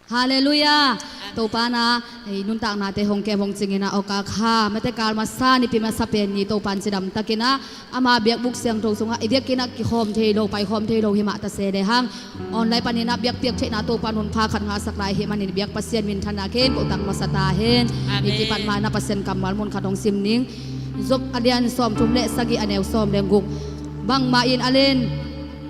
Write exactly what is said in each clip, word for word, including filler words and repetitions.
Halleluiah. Topa na, ei, nuntaknate hong kem hong cingin ah, awka kha, mate kal masa, nipi masa pen ni Topa in cidamtakin ah, ama biakbuk siangtho sungah i biakinn ah kikhawm thei lo, paikhawm thei lo hi mah ta se lehang, online panin ah biakpiak theihna Topa in hun pha khat ngahsak lai ahih manin biak Pasian minthanna khempeuh tang masa ta hen. Amen. I kipat ma-in ah Pasian kammal mun khat hong sim ning. Job a lian sawmthum le sagih, a neu sawm le guk. Bangmah in a len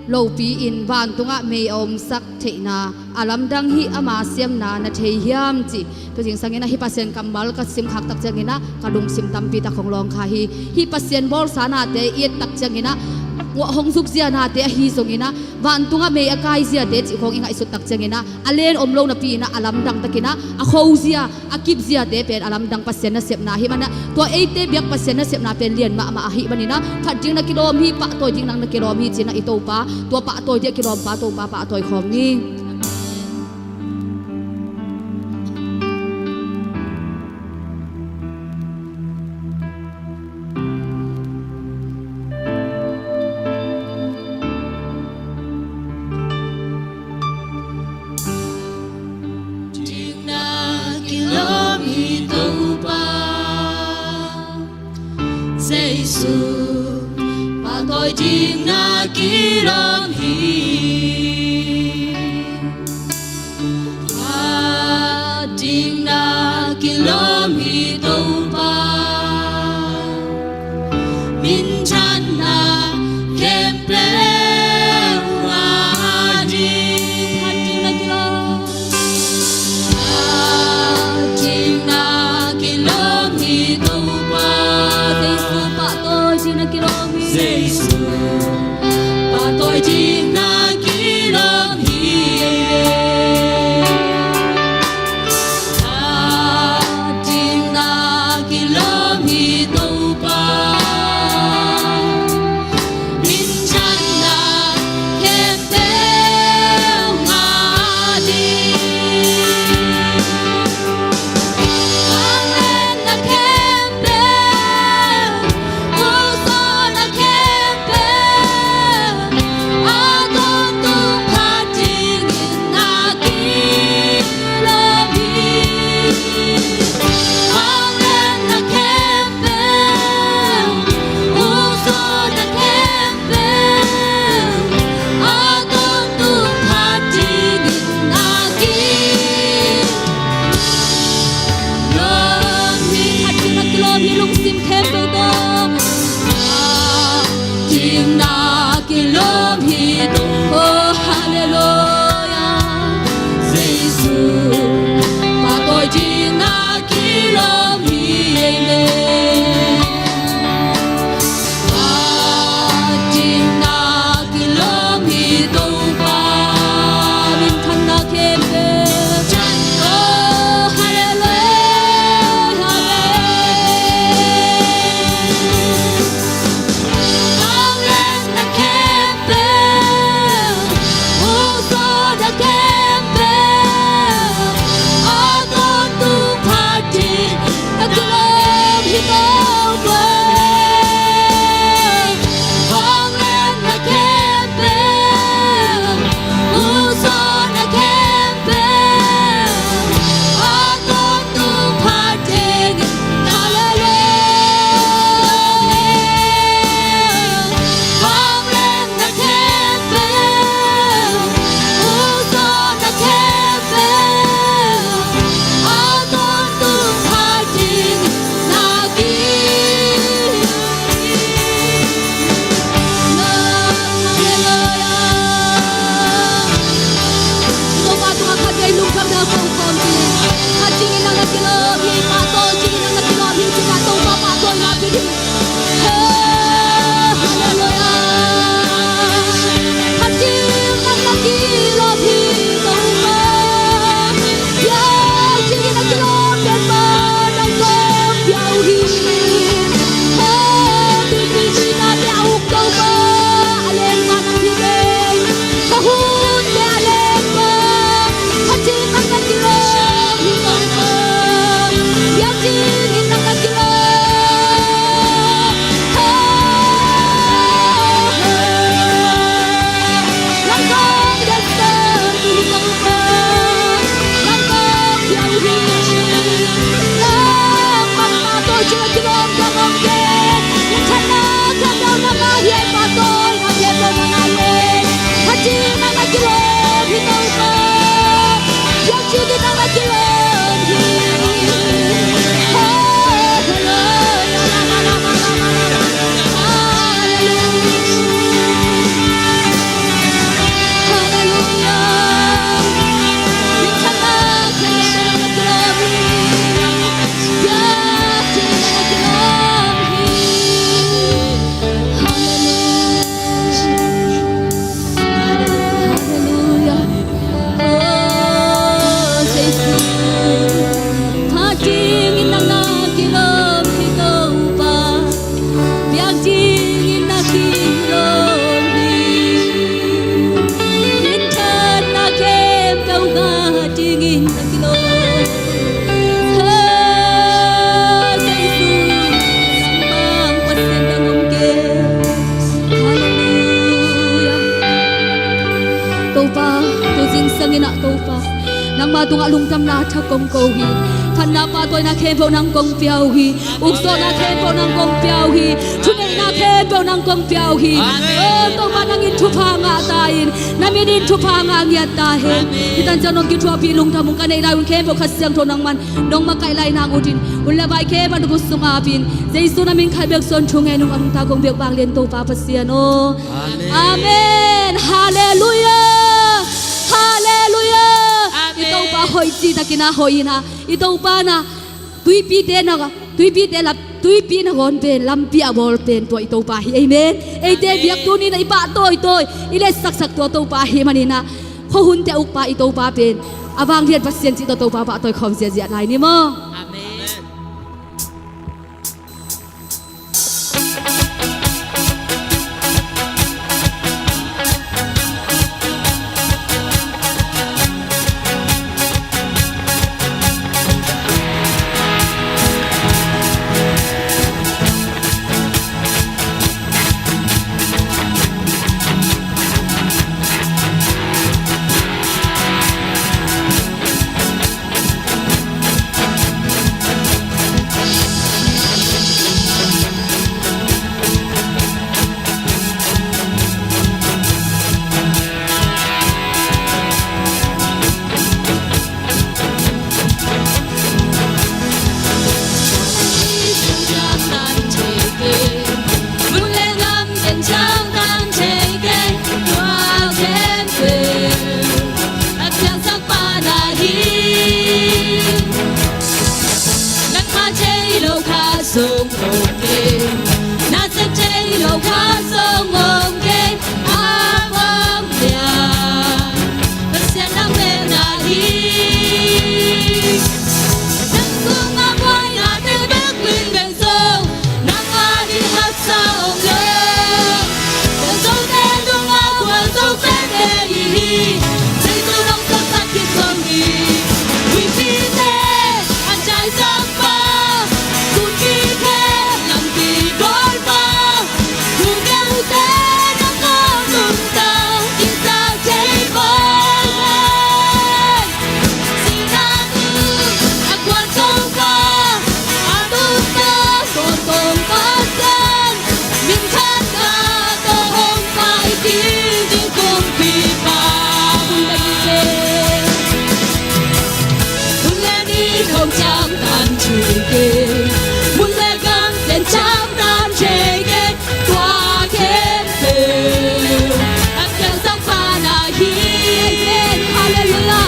lopi-in vantungah mei a omsak theihna a lamdang hi, ama siamna na thei hiam, ci. Tu zingsangin ah hih Pasian kammal ka simkhak tak ciangin ah ka lungsim tampi tak hong lawng kha hi. Hih Pasian bawlsa nate i et tak ciangin ah, hong zuk zia nate ahi zongin ah, vantungah mei a kai ziate cih khawng i ngaihsut tak ciangin ah, a len om lo napi-in ah a lamdang takin ah a kho zia, a kip ziate pen a lamdang Pasian nasepna ahih manin ah, tua eite biak Pasian nasepna pen lian mahmah ahih manin ah, phat ding na kilawm hi, pahtawi ding nang na kilawm hi, ci-in ah i Topa, tua pahtawi ding a kilawmpa Topa pahtawi khawm ni. Ding na kilawm hi Topa Jesu, pahtawi ding na kilawm hi. Phat ding na kilawm hi Topa, minthanna khempeuh ngah ding. Phat ding na kilawm. Phat ding na kilawm hi Topa. Jesu, pahtawi ding na kilawm hi. Jesu, pahtawi ding na kilawm hi. Phat ding na kilawm hi Topa, minthanna khempeuh ngah ding. Vangliatna khempeuh, hong sawlna khempeuh, a tawntung phat dingin na kilawm hi. Vangliatna khempeuh, hong sawlna khempeuh, a tawntung phat dingin na kilawm hi. Phat ding na kilawm hi, lungsim khempeuh tawh. Phat ding na kilawm hi Topa. Oh, halleluiah. Jesu, pahtawi ding na kilawm hi. Amen. Phat ding na kilawm hi Topa, minthanna khempeuh. Oh, halleluiah, amen. Vangliatna khempeuh, hong sawlna khempeuh, a tawntung phat ding na kilawm hi Topa. Vangliatna khempeuh, hong sawlna khempeuh, a tawntung phat dingin, halleluiah. Vangliatna khempeuh, hong sawlna khempeuh, a tawntung phat dingin na kilawm hi. Halleluiah. Topa tungah khatvei lungkhamna kong kawm ding. Phat dingin nang na kilawm hi, pahtawi dingin nang na kilawm hi, ci-in ah Topa pahtawina pia ding. Halleluiah. Phat dingin nang na kilawm hi Topa. Phat dingin na kilawm pen mah nang kong pia uh hi. Phat dingin na pia uh Topa. A lengpa nang hi leng, ka hunte a lengpa. Phat dingin nang na kilawm hi Topa. Kilawm khawm om kei. Nang thanna khempeuh nangmah hi a, i pahtawi nang khempeuh nangmah hi. Kha ding nangmah kilawm hi Topa. Biak ding nangmah kilawm hi. Halleluia. Halleluia. Nang thanna khempeuh nangmah kilawm hi. Dingin na kilawm. Hallelujah. Jesu, nang bang Pasian dang om kei. Hallelujah. Topa, tu zingsang in ah Topa, nangma tungah lungdamna thak kong ko hi. Phatna pahtawina khempeuh nang kong pia uh hi. Ukzawhna khempeuh nang kong pia uh hi. Thuneihna khempeuh nang kong pia uh hi. Amen. Oh, Topa, nang in thupha ngah ta in, na min in thupha ngah ngiat ta hen. Amen. Hih tan ciang nong kithuahpih lungdam ung, ka neih lai un khempeuh Kha Siangtho nangman nong makaih lai nang ut in, hun le vai khempeuh na khut sung ah ap in, Jesu na min khat bek suang thu ngen ung, a nungta kong biak vanglian Topa Pasian aw. Amen. Amen. Halleluia. Halleluia. Amen. I Topa hoih cihtakin a hoih in ah, i Topa na tuipite na, tuipite lap, tuipi nangawn pen lampi a bawl pen tua i Topa hi. Amen. Eite, amen, biak tuni na i pahtawitawi, i letsaksak tua Topa hi manin ah, khuahunte a ukpa i Topa pen a vanglian Pasian cih tua Topa pahtawi khawm ziahziah lai ni maw. Amen. Pasian nang mena hi. Nang sungah buaina te bek ling beng zo, nang a ding haksa om lo. Kong zote tungah khual zo pete i hi. Zeisu nong taktak kik zong hi. Huipite an jai zang pa, tunpite lampi bawl pa. Tua khempeuh a Pasian sangpa na hi. Amen. Halleluia.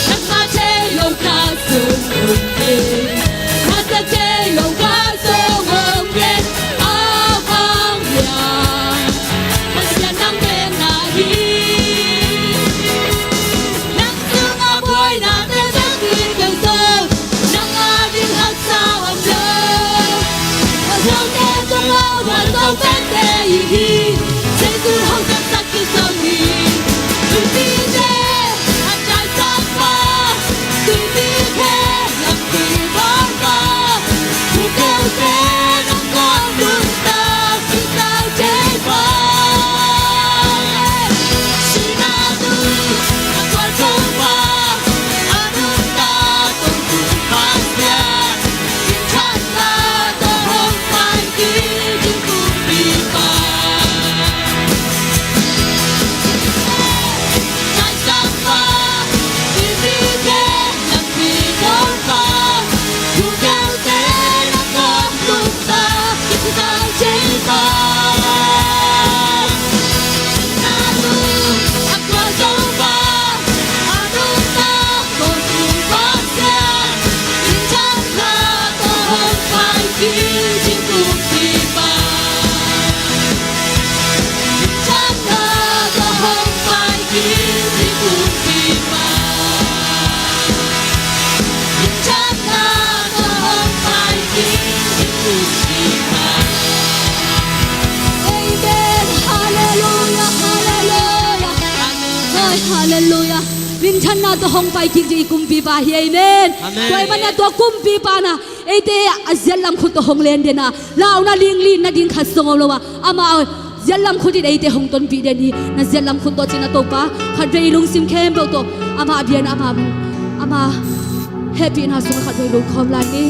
Nangmah thei lo ka sung om kei, nangmah thei lo ka sung om kei. A vang lian Pasian nang mena hi. Nang sungah buaina te bek ling beng zo, nang a ding a Minthanna tawh hong pai kik ding i kumpipa hi. Amen. Amen. Tua ahih manin tua kumpipa in eite a ziatlam khut tawh hong len den a, launa linglinna ding khat zong om lo a, amah ziatlam khut in eite hong tonpih den hi. Na ziatlam khut tawh cih na Topa khatvei i lungsim khempeuh tawh amah bia in, amah, amah hehpihna sungah khatvei lutkhawm lai ni.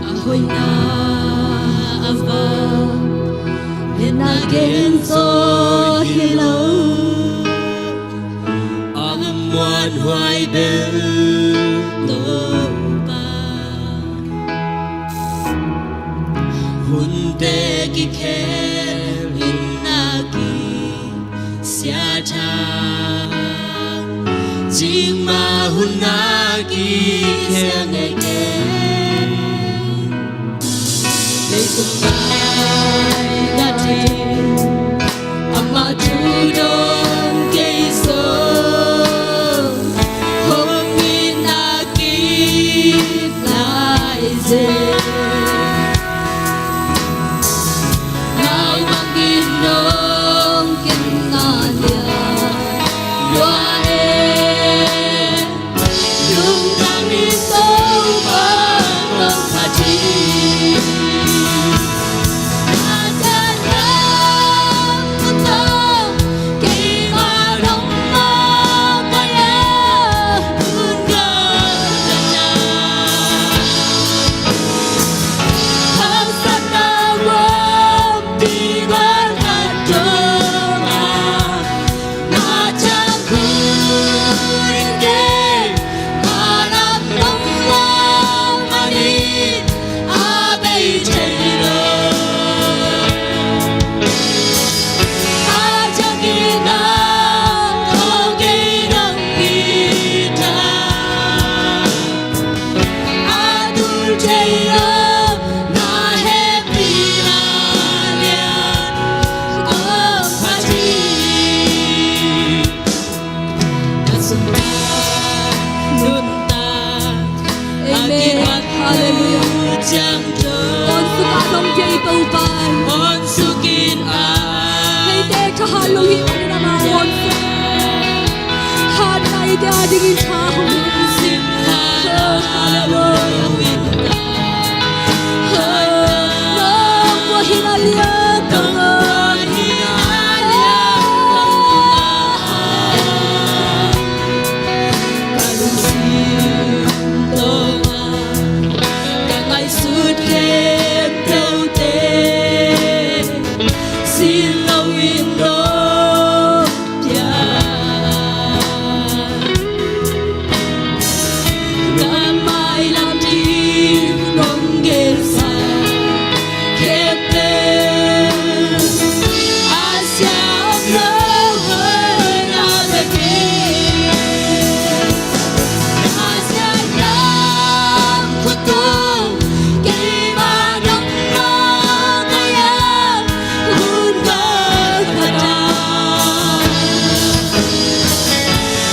A hoihna, a vang, liatna genzaw hi lo, a muanhuai bel Topa. Hunte kikhel in a kisia thak, cikmah hun a kikhel ngei kei. Leitung pai na ding amah thu dong kei zong, hong it na kip lai zen. Nau bangin nong ken na lian lua e. Lungdam i Topa nong phat hi. Na tana kutong keima nong makaih a, hun gawh ka na. Haksatna wampi gawh ka dong a, na tang hun kei, a lam nong lam manin a bei thei lo. A tang in a tawh kei nong it a, a tul thei lo na hehpihna lian kong phat hi. Na sungah nuntak, amen, hallelujah, a kiphat ciang tawh, hong suk a, hong pia i Topa. Hong suk in a, eite thahat lo hi manin amah hong suk. Hatna eite adingin tha hong hi. Sim kha, hallelujah. Nong pua hi na lian, nong pua hi na lian. Ka lungsim tawh ka ngaihsut khempeuhte sin loin nong pia. Ka mailam ding nong gensa khempeuh a sia om lo, hoihna bek hi. Na ziatlam khut tawh keima nong makaih a, hun gawh ka na.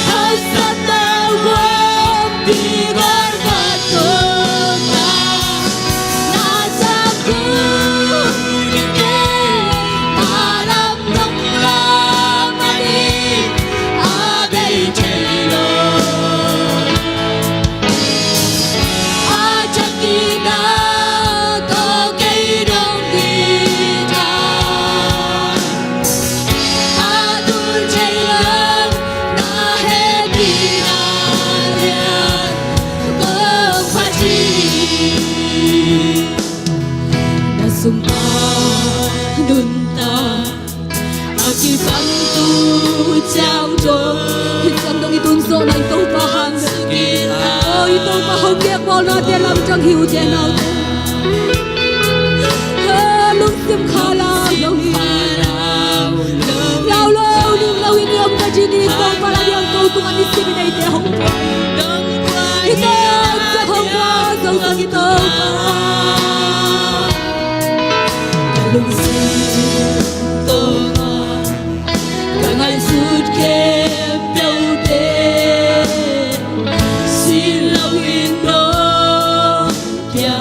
Haksatna wampi gawh ka dong a, na tang hun kei, a lam nong lam manin a bei thei lo. A tang in a tawh kei nong it a, a tul thei lo na hehpihna lian kong phat hi. Na sungah nuntak a kiphat tu ciang tawh, hih ciang dong i tun zawhna i Topa hang. O i Topa, hong nekbawlnate lamdang hi uh te naute. Lungsim kha lau lo hi. Lau lo, lim lo in i om nadingin i Topa la liang ko tungah nisim in eite hong pua. I Topa hong pua zong zong i Topa. Ka lungsim tawh ka ngaihsut khempeuhte sin loin nong pia.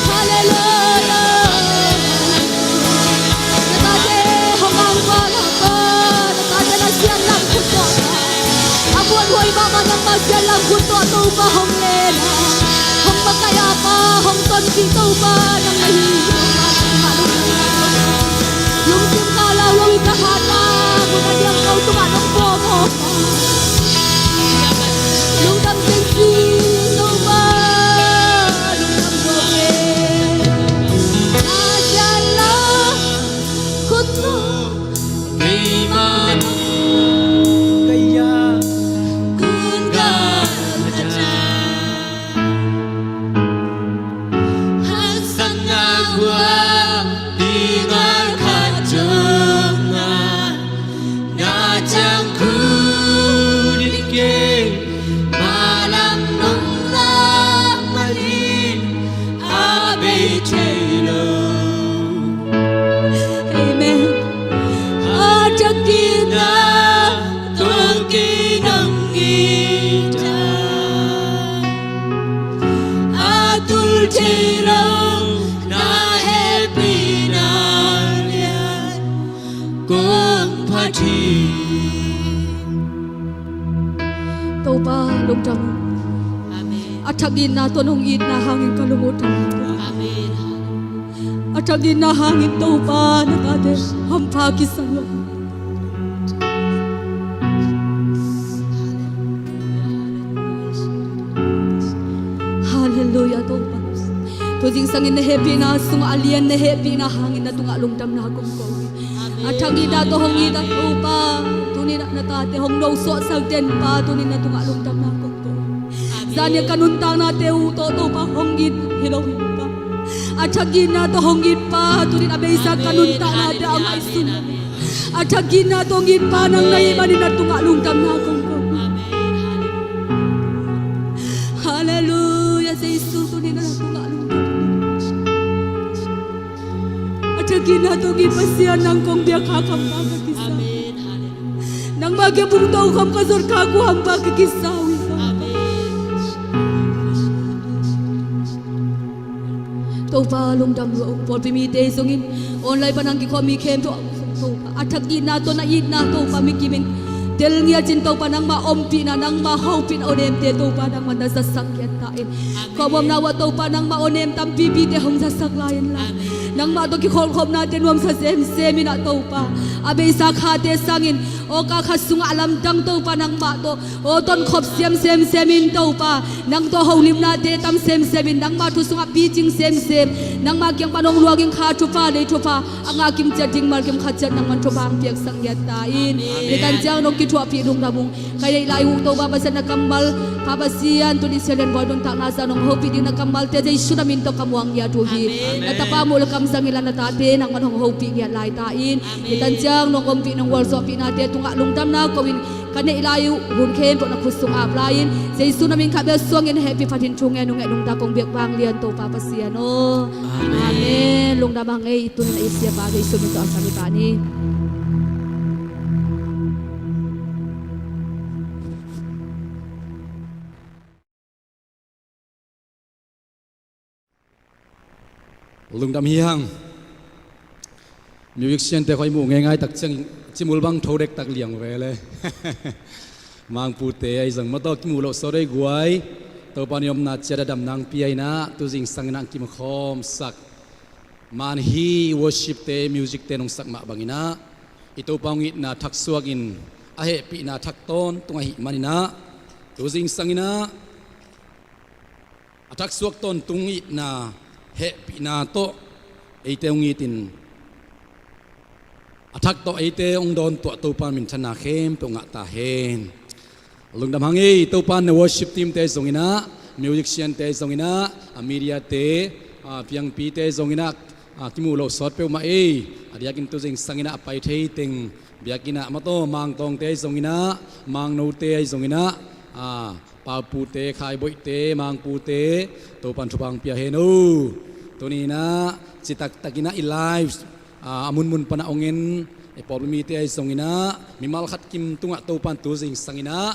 Hallelujah. Na tate hong angkuang a Pa, na tate na siatlam khut tawh a, a muanhuai mahmah nangma siatlam khut tawh Topa hong len a, hong makaih a Pa, hong tonpih Topa nang na hi. Lungsim kha laulau in ka hatna mun a diang ko tungah nong pawm aw Pa. Lungdam kei sing Topa, lungdam ko kei. Na siatlam khut tawh keimah kaya kun ka ja. Haksatna gual dingar khat dongah na tang khut in kei malam nong lak manin a bei thei lo. Amen. A thak itna tawh kei nong it a, a tul thei lo na hehpihna lian kong phat hi. Topa lungdam. Amen. A thak itna tawh nong itna hangin ka lungdam. Amen. A thak itna hangin Topa na tate hampha kisa lo. Hallelujah Topa. Tu zingsangin na hehpihna sungah a lian na hehpihna hangin na tungah lungdamna kong ko hi. A thak itna tawh hong it a Topa, tuni-in na tate hong nosuahsak den Pa, tuni-in na tungah lungdamna kong ko hi. Zan-a ka nuntaknate uh tawh Topa hong it hi lo hi Pa. A thak itna tawh hong it Pa, tuni-in a beisa ka nuntaknate a ngaihsun. A thak itna tawh hong it Pa nang na hih manin na tungah lungdamna kong ko. Hallelujah, Jesu tuni-in na tungah lungdam. A thak itna tawh hong it Pasian nang kong biak kha kham Pa ka kisa. Nangma kiang bung tokhom ka zot kha guam Pa ka kisa uh hi. Topa lungdam lo, pawlpi mite zongin online pan hong kikhawm mi khempeuh Topa a thak itna tawh na itna Topa mi kimin tel ngiat in Topa nangma ompihna nangma hopihna awnemte Topa nangma na zatsak ngiat ta in. Khuamuamna uh ah Topa nangma awnem tampipite hong zatsak lai in la. Nangmah tawh kikholhkhopnate nuamsa semsem in ah Topa a beisa khate sangin awka khat sungah lamdang Topa nangmah tawh aw tonkhop siam semsem in Topa nang tawh holimnate tam semsem in nangma thu sungah picing semsem nangma kiang pan hong luangin kha thupha lei thupha a ngah kim ciat ding mal kim khat ciat nangman thupha hong piaksak ngiat ta in. Amen. Nitan ciang nong kithuahpih lungdam ung. Ka neih lai uh Topa Pasian na kammal Pa Pasian tuni Sia Lian Bawi nuntakna zah nong hopih ding na kammalte Jesu na min tawh ka muang ngiat uh hi. Amen. Na tapa muh le kam zangin la na tate nangman hong hopih ngiat lai ta in. Amen. Nitan ciang nong ompih nong gualzawhpihnate tungah lungdamna ko in ka neih lai uh hun khempeuh na khut sung ap lai in Jesu na min khat bek suangin hehpih phatin thu ngen uh nget nungta kong biak vanglian Topa Pasian aw. Amen. Amen. Lungdam hang ei. Tuni-in a it siapa Jesu min tawh a sam hi pah ni. Lungdam hi hang. Musician te khoi muh ngeingai tak ciang cimul bang tho dektak liang ve le. Mangpute ahi zong mawtaw kimuh loh sawt ei guai. Topa ni omna ciat a dam nang pia in ah tu zingsang in ah kimukhawmsak Man hi worship te, music te nong sak mah bangin ah, i Topa hong itna thak suakin a hehpihna thak tawntung ahih manin ah, tu zingsangin ah a thak suak tawntung itna hehpihna tawh eite hong itin, a thak tawh eite hong dawntuah Topa minthanna khempeuh ngah ta hen. Lungdam hang ei. Topa in na worship team te zongin ah, musician te zongin ah, a media te, a piangpi te zongin ah, a kimuh loh sawt peuhmah ei. A diakin tu zingsangin ah a pai thei teng biakinn ah mataw, Mangtawng te zongin ah, Mangno te zongin ah, a Paupu te, Khaiboih te, Mangpu te, Topa in thupha hong pia hen o. Tuni in ah citak takin ah i live, a, a munmun pan ah hong en i pawlpi mite ahi zongin ah, mimal khat kim tungah Topa in tu zingsangin ah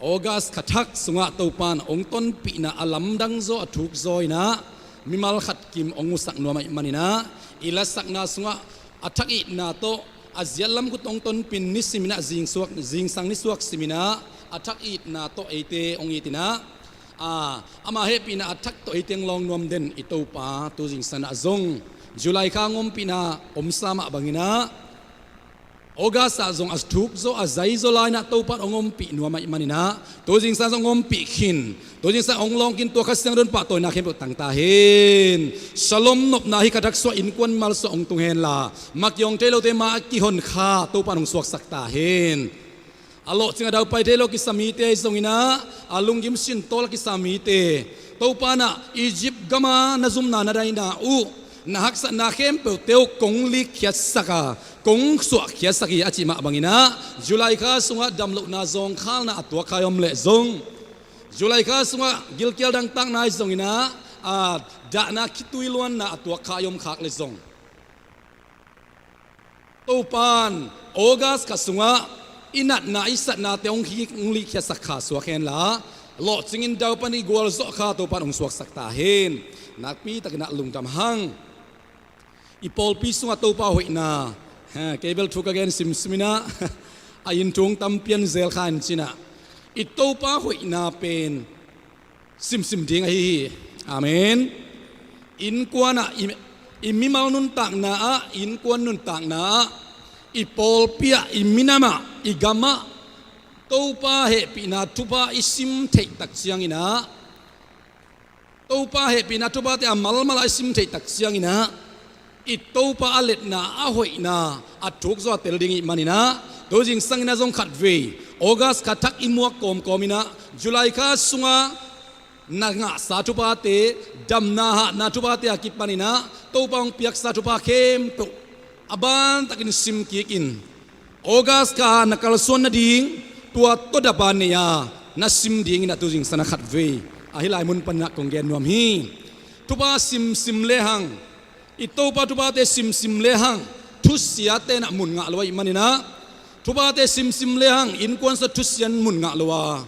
August kha thak sungah Topa in hong tonpihna a lamdang zaw, a thuk zaw in ah mimal khat kim hong musak nuam ahih manin ah, i lasakna sungah a thak itna tawh a ziat lam khut hong tonpih in, nisimin ah zingsuak, zingsang nisuak simin ah a thak itna tawh eite hong itin ah, a, ama hehpihna a thak tawh eite hong lawng nuam den i Topa tu zingsangin ah zong July kha hong ompihna omsa mah bangin ah, August ah zong a thuk zaw, a zai zaw lai in ah Topa in hong ompih nuam ahih manin ah, tu zingsang zong hong ompih khin, tu zingsang hong lawng khin, tua Kha Siangtho in pahtawina khempeuh tang ta hen. Shalom nopna hih kha thak sungah innkuan mimal sungah hong tung henla, ma kihong thei lote ma a kihon kha Topa in hong suaksak ta hen. A lawhcing a daupai thei lo kisa mite ahi zongin ah, a lunggim sintawl a kisa mite, Topa in ah Egypt gam a na zumna na daina uh, na haksatna khempeuhte uh kong likkhiatsak a, kong suahkhiatsak hi a cih mah bangin ah, July kha sungah damlohna zawngkhalna a tuak kha i om leh zong, July kha sungah gilkial dangtakna ahi zongin ah, a dahna khitui luanna a tuak kha i om khak leh zong, Topa in August kha sungah i natna, i satnate hong hi, hong likkhiatsak kha suak henla, lawhcingin daupan i gualzawh kha Topa in hong suaksak ta hen. Nakpi takin ah lungdam hang. I pawlpi sungah Topa hoihna, ha, kei bel thu ka gen simsim in ah, a inn thu hong tam pian zel kha in cin ah, i Topa hoihna pen simsim ding ahi hi. Amen. Innkuan ah, i, i mimal nuntakna ah, innkuan nuntakna ah, i pawlpi ah, i minam ah, i gam ah, Topa hehpihna thupha i sim theih tak ciangin ah, Topa hehpihna thuphate a malmal ah i sim theih tak ciangin ah, i Topa a letna, a hoihna a thuk zaw a tel ding ahih manin ah, tu zingsangin ah zong khatvei August kha thak i muak kawmkawm in ah, July kha sungah na ngahsa thuphate, damna hahna thuphate a kipan in ah Topa hong piaksa thupha khempeuh a bantakin sim kik in, August kha na kalsuan nading tua tawh dapa nei a na sim dingin ah tu zingsang ah khatvei a hih lai mun panin ah kong gen nuam hi. Thupha simsim lehang, i Topa thuphate simsim lehang, thusiate in ah mun ngah lo ahih manin ah, thuphate simsim lehang, innkuan sungah thusia in mun ngah lo a,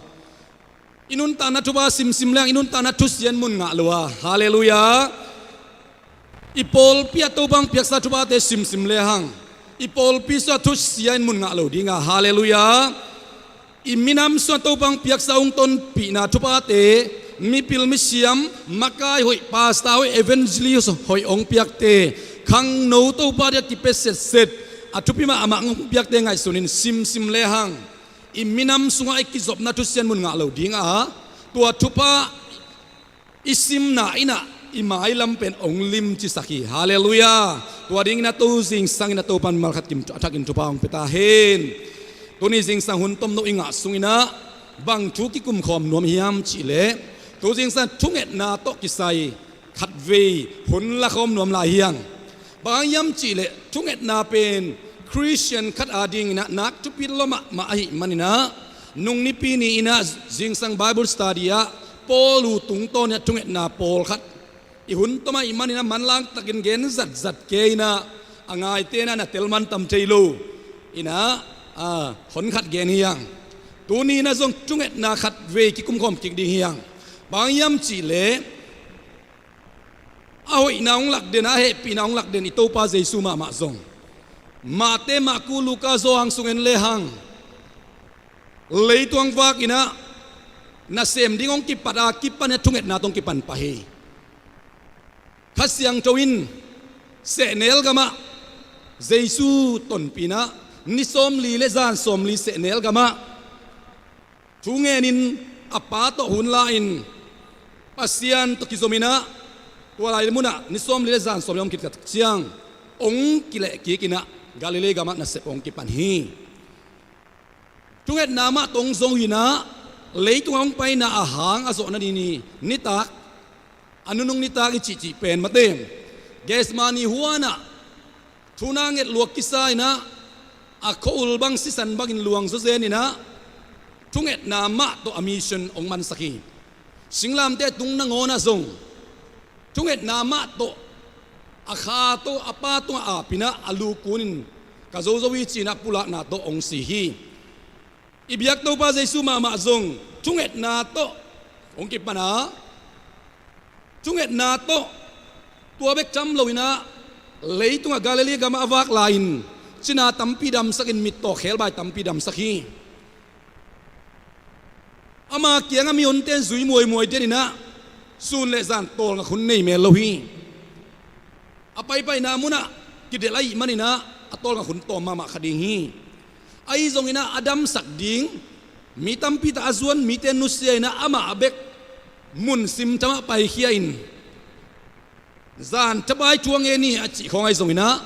i nuntakna thupha simsim lehang, i nuntakna thusia in mun ngah lo a. Halleluiah. I pawlpi ah Topa hong piaksa thuphate simsim lehang, i pawlpi sungah thusia in mun ngah lo ding a. Halleluiah. I minam sungah Topa hong piaksa hong tonpihna thuphate, mipil misiam, makai hoih, pastor hoih, evangelist hoih hong piakte, khangno Topa dia kipia setset a thupi mahmah hong piakte ngaihsunin simsim lehang, i minam sungah i kizopna thusia in mun ngah lo ding a, tua thupha i simna in ah i mailam pen hong limcisak hi. Halleluiah. Tua dingin ah tu zingsangin ah Topa in mimal khat kim a thakin thupha hong pia ta hen. Tuni zingsang hun tomno i ngah sungin ah bang thu kikumkhawm nuam hiam cih leh, tu zingsang thungetna tawh kisai khatvei hun lakhawm nuam lai hi hang. Bang hang hiam cih leh thungetna pen Khristian khat adingin ah nak thupi lua mahmah ahih manin ah, nung Nipi ni-in ah zingsang Bible study ah Paul' tungtawn in ah thungetna pawlkhat i hun tom ahih manin ah manlang takin gen zatzat kei in ah, a ngaite in ah na tel man tam thei lo in ah, a, honkhat gen hi hang. Tuni in ah zong thungetna khatvei kikumkhawm kik ding hi hang. Bang hang hiam cih leh, a hoihna hong lak den, a hehpihna hong lak den i Topa Jesu mahmah zong, Mate, Marku, Luka, Johan sung en lehang, leitung vak in ah nasem ding hong kipat a, kipan in ah thungetna tawh hong kipan pah hi. Kha Siangtho in Sehnel gamah Jesu tonpih inah ni sawmli le zan sawmli sehnel gamah thu ngenin a Pa tawh hun la-in Pasian tawh kizom inah tua lai munah ni sawmli le zan sawmli om khit ciang hong kilehkik inah Galilee gamah nasep hong kipan hi. Thungetna mah tawh hong zong inah leitungah hong paina a hang a zawh nading nitak, a nunung nitak i cihcih pen mate Gethsemane huanah thungetna nget luak kisa inah a khua-ul bang sisan bangin luang zawzen inah thungetna mah tawh a mission hong mansak hi. Singlamteh tung nangawnah zong thungetna mah tawh a kha tawh a Pa tungah ap inah a lu kunin ka zo zo hi ci inah pulakna tawh hong si hi. I biak Topa Jesu mahmah zong thungetna tawh hong kipan a, thungetna tawh tua bek tham lo inah leitungah Galilee gamah a vak lai-in cina tampi damsakin mittaw khebai tampi damsak hi. Ama kiangah mihonte in zui muaimuai den inah sun le zan tawlngak hun nei mel lo hi. A paipaina munah kidelh ahih man inah a tawlngak hun tawm mahmah kha ding hi. Ahi zong inah a damsak ding mi tampi tak a zuan mite nusia inah amah bek mun sim thamah paikhia in, zan thapai thu a ngen hi a cih khawng ahi zong inah,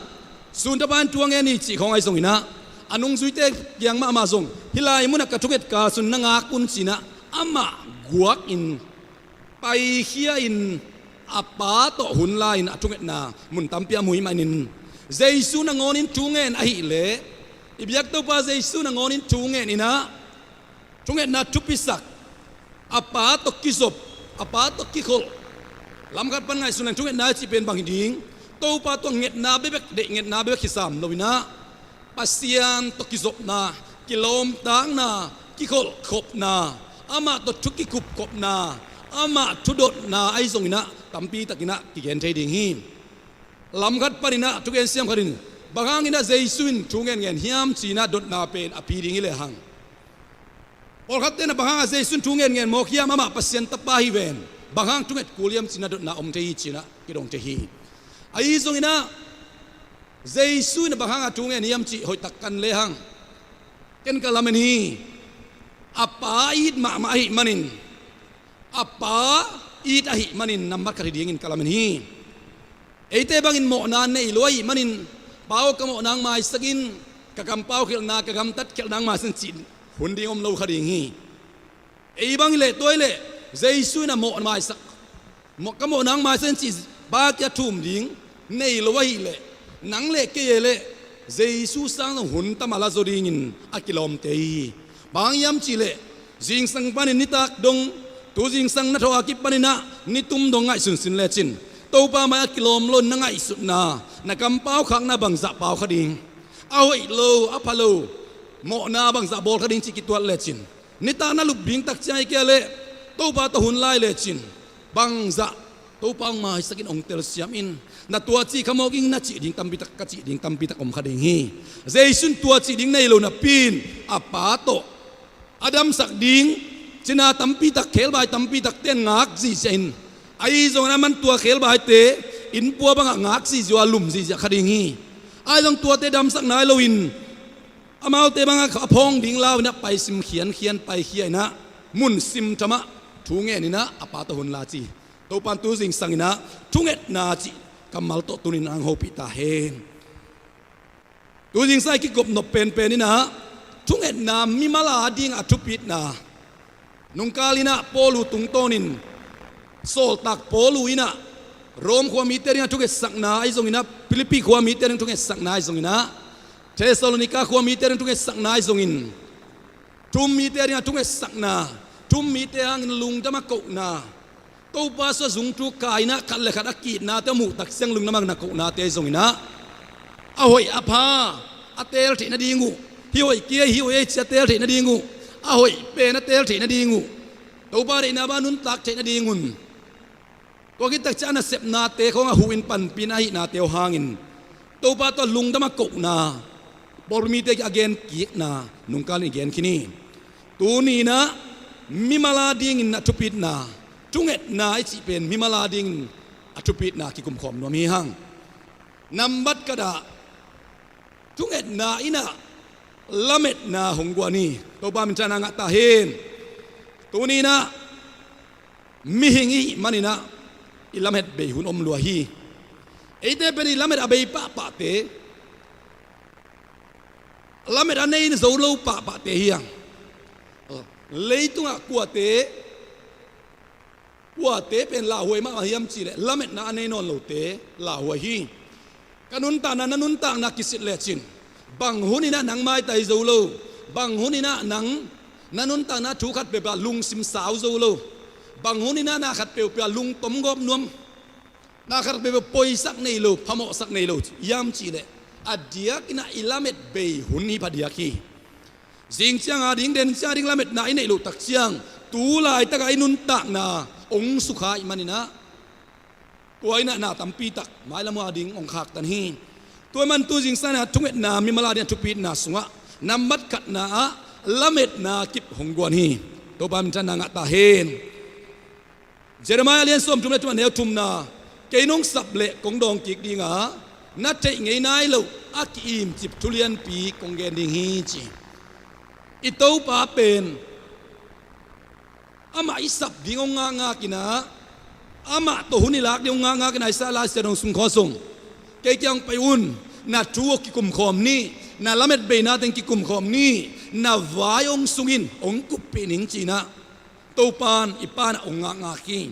sun thapai thu a ngen hi cih khawng ahi zong inah, a nungzuite kiang mahmah zong hih lai munah ka thunget kal sung na ngak un ci inah amah guak in paikhia in a Pa tawh hun la-in a thungetna mun tampi a mu ahih manin Jesu nangawnin thu ngen ahih leh, i biak Topa Jesu nangawnin thu ngen inah thungetna thupisak, a Pa tawh kizop, a Pa tawh kikholh. Lamkhat pan ngaihsun leng thungetna i cih pen bang hi ding? Topa tawh ngetna bekbek, deih ngetna bekbek hi sam lo inah Pasian tawh kizopna, kilawmtatna, kikholhkhopna, amah tawh thu kikupkhopna, amah thudotna ahi zong inah tampi tak inah kigen thei ding hi. Lamkhat pan inah thugen siam khat in, bang hang inah Jesu in thu ngenngen hiam ci inah dotna pen a phi ding hi lehang, pawlkhatte inah bang hang a Jesu in thu ngenngen mawk hiam, amah Pasian Tapa hi ven, bang hang thunget kul hiam ci inah dotna om thei hi ci inah kidong thei hi. Ahi zong inah Jesu in bang hang a thu ngen hiam cih hoihtak kan lehang, ken ka lamen hi. A Pa it mahmah ahih manin, a Pa it ahih manin nambat khat hi dingin ka lamen hi. Eite bangin mawhna nei lo ahih manin, Pa aw, ka mawhna hong maisak in, ka kampau khelhna, ka gamtat khelhna hong maisak in cih hun ding om lo kha ding hi. Ei bang hi leh tua hi leh Jesu in a mawh maisak, mawh, ka mawhna hong maisak in cih Pa kiang thum ding nei lo ahih leh, nang le kei e leh Jesu sang zong hun tam a la zaw dingin a kilawmte hi. Bang hang hiam cih leh zingsang panin nitak dong, tu zingsang na thawh a kipan inah nitum dong ngaihsun sin lecin, Topa mai-ah kilawm lo na ngaihsutna, na kampau khakna bangzah pau kha ding? A hoih lo, a pha lo mawhna bangzah bawl kha ding cih kituat lecin, nitak na lup ding tak ciang hi kei leh Topa tawh hun lai lecin, bangzah Topa hong maisak in hong telsiam in, na tuaci khamawk in na cih ding tampi tak, ka cih ding tampi tak om kha ding hi. Jesu in tuaci ding nei lo napi in a Pa tawh a damsak ding cina tampi tak, khelbai tampi tak ten ngak ziahziah in, ahi zongin aman tua khelbaite innpua bangah ngak ziahziah a lum ziahziah kha ding hi. Ahi zong tuate damsak nai loin amaute bangah a phawng ding lau inah paisim khiankhian paikhia inah mun sim thamah thu ngen inah a Pa tawh hun la ci. Topa in tu zingsang inah thungetna cih kammal tawh tuni in hong hopih ta hen. Tu zingsang i kikop nop penpen inah thungetna mimal a ding a thupitna. Nungkal inah Paulu tungtawnin sawltak Paulu inah Rom khua mite dingah thungetsakna ahi zong inah, Philippi khua mite ding thungetsakna ahi zong inah, Thessalonika khua mite ding thungetsakna ahi zongin, thu-um mite dingah thungetsakna, thu-um mite hangin lungdam a kohna, Topa sungah zungthuk kai inah khat le khat a ki-itnate a muh tak ciang lungdam a na kohnate zong inah, a hoih a pha a teel theih nading uh, hih hoih kei, hih hoih ei ci a teel theih nading uh, a hoih pen a teel theih nading uh, Topa deihna bang nuntak theih nadingun, tua khit tak ciang a nasepnate khawngah huh in panpih na ahihnate uh hangin Topa tawh lungdam a kohna, pawlpi mite a genkikna nungkal in i gen khin hi. Tuni inah mimal a dingin a thupitna, thungetna i cih pen mimal a dingin a thupitna kikumkhawm nuam hi hang. Nambat khat ah thungetna in ah lametna hong guan hi. Topa minthanna ngah ta hen. Tuni in ah mihing i hih manin ah i lamet bei hun om lua hi. Eite pen i lamet a bei pahpahte, lamet a nei zo lo pahpahte hi hang. Leitungah kuate, kuate pen lauhuai mahmah hiam cihleh lametna a nei nawn lote lauhuai hi. Ka nuntakna, na nuntakna kisit lecin, bang hun in ah nang maitai zo lo, bang hun in ah nang na nuntakna thu khat peuhpeuh ah lungsim sau zo lo, bang hun in ah na khat peuhpeuh ah lungtom gawp nuam, na khat peuhpeuh poisak nei lo, phamawhsak nei lo hiam cihleh a diakin ah i lamet bei hun hi phadiak hi. Zing ciang a ding, den ciang a ding lametna i neih loh tak ciang tu laitak ah i nuntakna hong sukha i hih manin ah tua in ah na tampi tak mailam a ding hong khaktan hi. Tua ahih manin tu zingsang in ah thungetna mimal a ding a thupitna sungah nambat khatna ah lametna kip hong guan hi. Topa minthanna ngah ta hen. Jeremiah lian sawmthum le thum a neu thumna, kei nong sap leh kong dawng kik ding a, na theih ngei nai loh a ki-imcip thu lianpi kong gen ding hi, ci. I Topa pen amah i sap ding hong ngakngak in ah, amah tawh hun i lak ding hong ngakngak in ah, Isaiah laisiangtho sung khawng zong, kei kiang pai un, na thu hong kikum khawm ni, na lamet beina teng kikum khawm ni, na vai hong sung in, hong kuppih ning, ci in ah Topa in i Pa in ah hong ngakngak hi.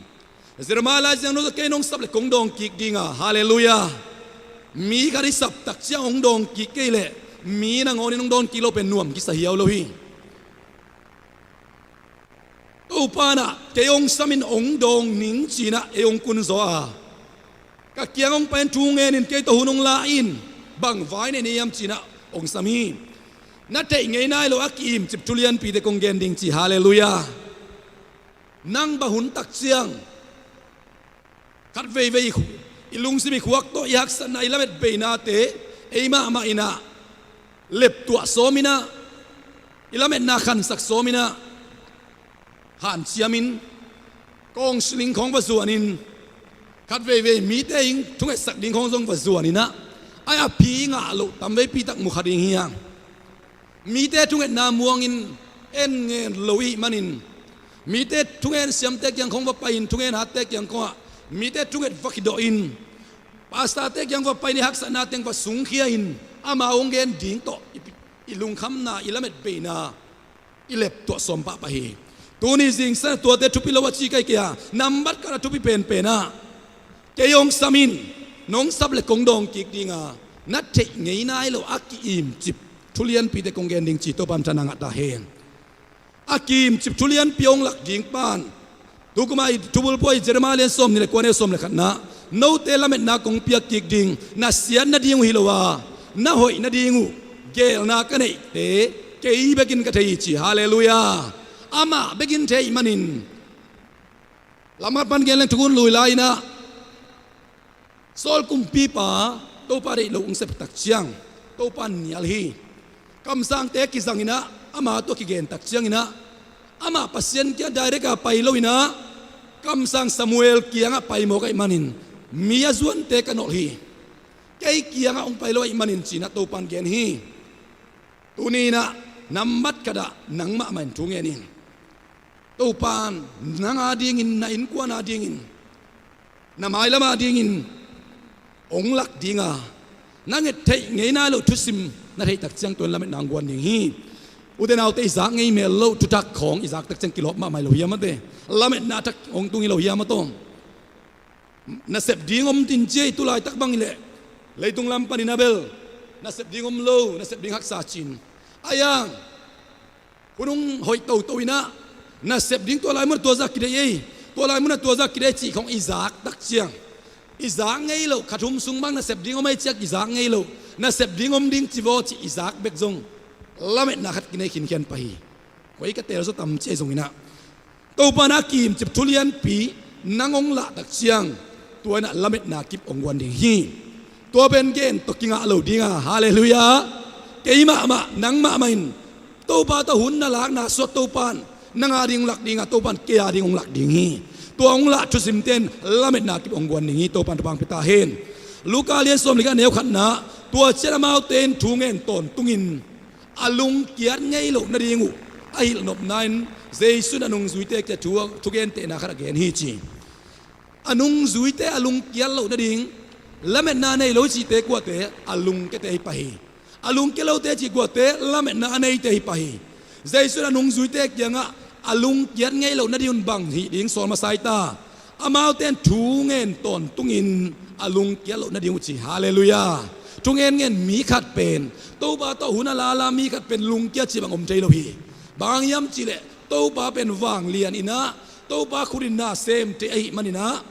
Jeremiah laisiangtho tawh kei nong sap leh kong dawng kik ding a, halleluiah. Mi khat i sap tak ciang hong dawng kik kei leh mi nangawn in hong dawng kik loh pen nuam kisa hiau lo hi. Topa in ah kei hong sam in hong dawng ning, ci in ah ei hong kun zaw a, ka kiang hong pai in thu ngen in, kei tawh hun hong la in, bang vai nei na hiam, ci in ah hong sam hi. Na theih ngei nai loh a ki-imcip thu lianpite kong gen ding, ci. Halleluiah. Nang bang hun tak ciang khat veivei i lungsim, i khuak tawh i haksatna, i lamet beinate ei mahmah in ah leptuah sawm in ah, i lametna khansak sawm in ah, hanciam in, counselling khawng va zuan in, khat veivei mite in thungetsak ding khawng zong va zuan in ah, ai a phi ngah loh tam veipi tak mu kha ding hi hang. Mite thungetna muang in en ngen lo i hih manin, mite thungen siamte kiang khawng va pai in, thungen hatte kiang khawng ah mite thunget va kidawh in, pastorte kiang va pai in, i haksatna teng va sungkhia in, amau hong gen ding tawh i, i lungkhamna, i lamet beina i leptuah sawm pahpah hi. Tuni zingsang tuate thupi lo a ci ka hi kei a, nambat khat a thupi penpen ah, kei hong sam in, nong sap leh kong dawng kik ding a, na theih ngei nai loh a ki-imcip thu lianpite kong gen ding, ci. Topa minthanna ngah ta hen. A ki-imcip thu lianpi hong lak ding pan, tu kum a i thubulphuh a i Jeremiah lian sawmnih le kua, neu sawm le khatna, note lametna kong piak kik ding, na siat nading uh hi lo a, na hoih nading uh geelna ka neihte kei bekin ka thei hi, ci. Halleluiah. Amah bekin thei manin, lamkhat pan gen leng, Thukhun Lui lai in ah Saul kumpipa, Topa deih loh hong sep tak ciang Topa in nial hi. Kamsangte kizang in ah, ama tawh kigen tak ciangin ah, amah Pasian kiang direct a pai lo in ah, kamsang Samuel kiangah pai mawk ahih manin, mi a zuante ka nolh hi. Kei kiangah hong pai lo ahih manin, ci in ah Topa in gen hi. Tuni in ah nambat khat ah nang mahmah in thu ngen in. Topa in nang adingin, na innkuan adingin, na mailam adingin hong lak ding a, na nget theih ngei nai loh thusim na theih tak ciang tua in lametna hong guan ding hi. Ute naute, i zak ngei mel loh thuthak khawng i zak tak ciang kilawp mahmah hi lo hiam, ate? Lametna thak hong tung hi lo hiam, a tawm? Nasep ding om ding ci ei, tu laitak bang hi leh leitung lam panin a bel nasep ding om lo, nasep ding haksa cin. Ai hang hun hong hoih toto in ah, nasep ding tua lai munah tua zah kideih ei, tua lai munah tua zah kideih ei cih khawng i zak tak ciang, i zak ngei loh, kha thum sung bang nasep ding om ei ciang i zak ngei loh, nasep ding om ding ci vaw cih i zak bek zong lametna khat kinei khinkhian pah hi. Koi ka teel zaw tam ci ei zongin ah, Topa in a kimcip thu lianpi nang hong lah tak ciang, tua in ah lametna kip hong guan ding hi. Tua pen gen tawh kingah lo ding a, halleluiah. Kei mahmah, nang mahmah in Topa tawh hun na lak, na suak, Topa in nang ading hong lak ding a, Topa in kei ading hong lak ding hi. Tua hong lah thusimte in lametna kip hong guan ding hi. Topa in thupha hong pia ta hen. Luka lian sawm le khat, a neu khatna, tua ciang amaute in thu ngen tawntungin a lungkiat ngei loh nading uh a hilh nopna in Jesu in a nungzuite kiang thu, thugentehna khat a gen hi ci. A nungzuite a lungkiat loh nading, lametna nei lo cihte kuate, a lungkiate hi pah hi. A lungkia lote cih kuate, lametna a neite hi pah hi. Jesu in a nungzuite kiangah a lungkiat ngei loh nading un bang hih ding sawl masa i ta? Amaute in thu ngen tawntungin a lungkiat loh nading uh ci. Halleluiah. Thu ngen ngen mi khat pen, Topa tawh hun a lala mi khat pen lungkia cih bang om thei lo hi. Bang hang hiam cihleh Topa pen vanglian inah, Topa khut in na sem thei ahih maninah,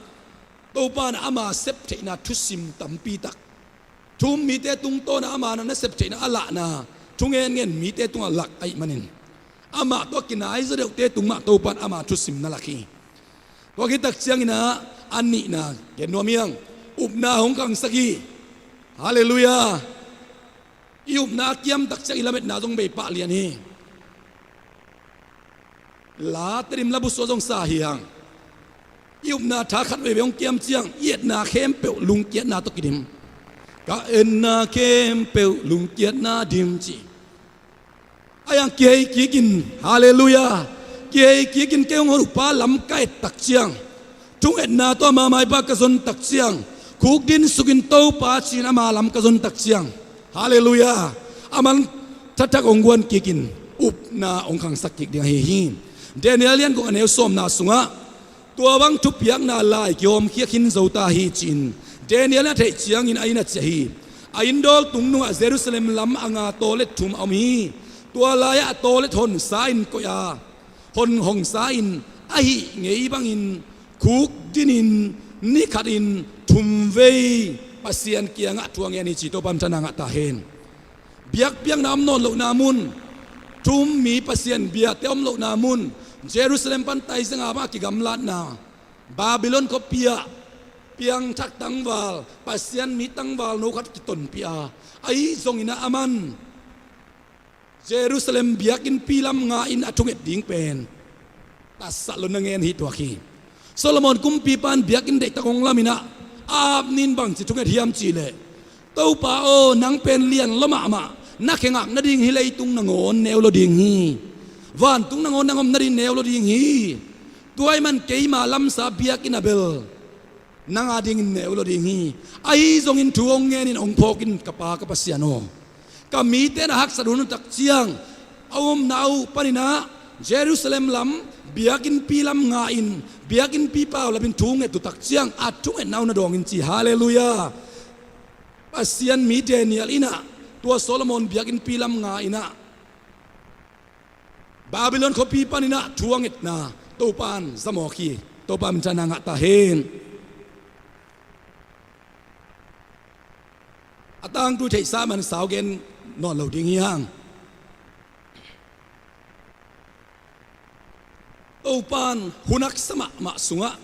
Topa in ama sep theihna thusim tampi tak, thu um mite tungtawn a ama na sep theihna a lahna, thu ngen ngen mite tungah lak ahih manin, amah tawh a kinai zaw deuhte tung mah Topa in ama thusim na lak hi. Tua khit tak cianginah a nihna gen nuam hi hang. Upna hong khangsak hi. Halleluiah. I upna a kiam tak ciang i lametna zong bei pah lian hi. La Tedim labu sua zong sa hi hang. I upna tha khat veivei hong kiam ciang i etna khempeuh lungkiatna tawh kidim. Ka etna khempeuh lungkiatna dim ci. A hiang kihei kikin, halleluiah, kihei kikin kei hong hon uh pa lam ka et tak ciang, thungetna tawh ama maipa ka zon tak ciang, khuk din sukin Topa ci-in ama lam ka zon tak ciang, halleluiah, a man thathak hong guan kikin upna hong khangsak kik ding ahi hi. Daniel lian guk a neu sawmna sungah, tua bang thupiakna lai kihawmkhia khin zo ta hi ci-in Daniel in a theih ciangin a inn ah ciah hi. A inn dawl tung nungah Jerusalem lam a nga tawlet thum a om hi. Tua lai-ah a tawlet honsa in koih a, hon hongsa in, ahih ngei bangin khuk dinin ni khatin thum vei Pasian kiangah thu a ngen hi ci. Topa in thana ngah ta hen. Biakpiakna om nawn lohna mun, thu um mi Pasian biate om lohna mun, Jerusalem pan taizenga bang a kigamlatna, Babylon khuapi ah piangthak tangval, Pasian mi tangval no khat kitonpih a, ahi zongin ah aman Jerusalem biakinnpi lam nga-in a thunget ding pen tatsat lo na ngen hi tuak hi. Solomon kumpipa in biakinn deihtak hong lamin ah, a ap ni-in bangci thunget hiam cihleh, Topa aw, nang pen lian lua mahmah, na khe ngak nading hi leitung nangawn neu lua ding hi. Vantung nangawn nang om nading neu lua ding hi. Tua ahih man keima lamsa biakinn ah bel nang adingin neu lua ding hi. Ahi zongin thu hong ngenin hong phawkin ka Pa ka Pasian aw, ka mite na haksat hun uh tak ciang a omna uh panin ah Jerusalem lam biakinnpi lam nga-in, biakinnpi paulapin thu nget uh tak ciang a thungetna uh na dawngin ci. Halleluiah. Pasian mi Daniel in ah tua Solomon biakinnpi lam nga-in ah Babylon khuapi panin ah thu a ngetna Topa in zamawk hi. Topa min thana ngah ta hen. A tangthu theihsa man sau gen nawn lo ding hi hang. Topa in hun haksa mahmah sungah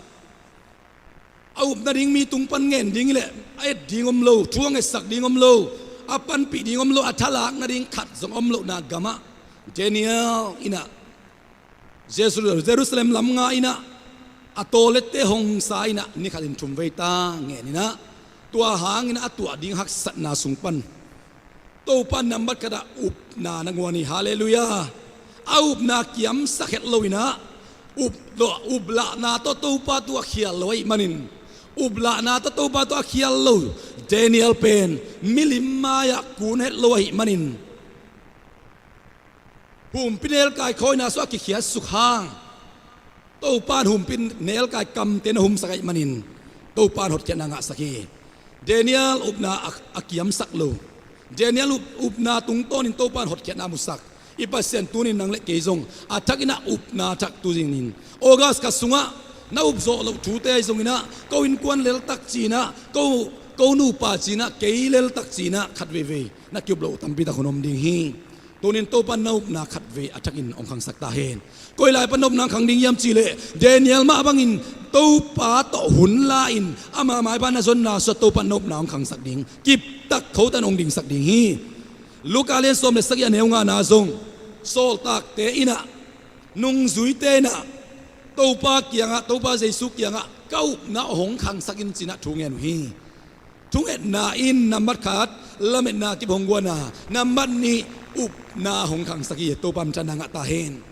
a up nading mi tung pan ngen ding hileh a et ding om lo, thu a ngetsak ding om lo, a panpih ding om lo, a thalak nading khat zong om lohna gamah Daniel in ah Jesu-, Jerusalem lam nga-in ah a tawlette hongsa in ah ni khatin thum vei ta ngen in ah, tua hangin a tuah ding haksatna sung pan Topa nambat khatah upna na guan hi. Halleluiah. A upna kiamsak het lo in ah, up, uplahna tawh Topa tawh a khial lo ahih manin, uplahna tawh Topa tawh a khial lo Daniel pen milim mai-ah kun het lo ahih manin, humpinelkai khawina sungah a kikhiatsuk hang Topa in humpinelkai kamte na humsak ahih manin Topa in hotkhiatna ngahsak hi. Daniel upna a, a kiamsak lo. Daniel up, upna tungtawnin Topa in hotkhiatna musak. I Pasian tunin nang le kei zong a thakin ah upna thak tu zingin, August kha sungah na upzawh loh thute ahi zongin ah, ko innkuan leltak ci-in ah, ko, ko nupa ci-in ah, kei leltak ci-in ah khat veivei na kiup loh tampi tak hun om ding hi. Tunin Topa in na upna khatvei a thakin hong khangsak ta hen. Koi lai pan na upna hong khang ding hiam cihleh, Daniel mah bangin Topa tawh hun la-in ama maipa na zonna sungah Topa in na upna hong khangsak ding, kiptak khotang hong dingsak ding hi. Luka lian sawm le sagih a neu ngana zong, sawltakte in ah, nungzuite in ah Topa kiangah, Topa Jesu kiangah ka upna hong khangsak in ci-in ah thu ngen uh hi. Thungetna in nambat khat lametna kip hong guan a, nambat nih upna hong khangsak hi. Topa min thang a ngah ta hen.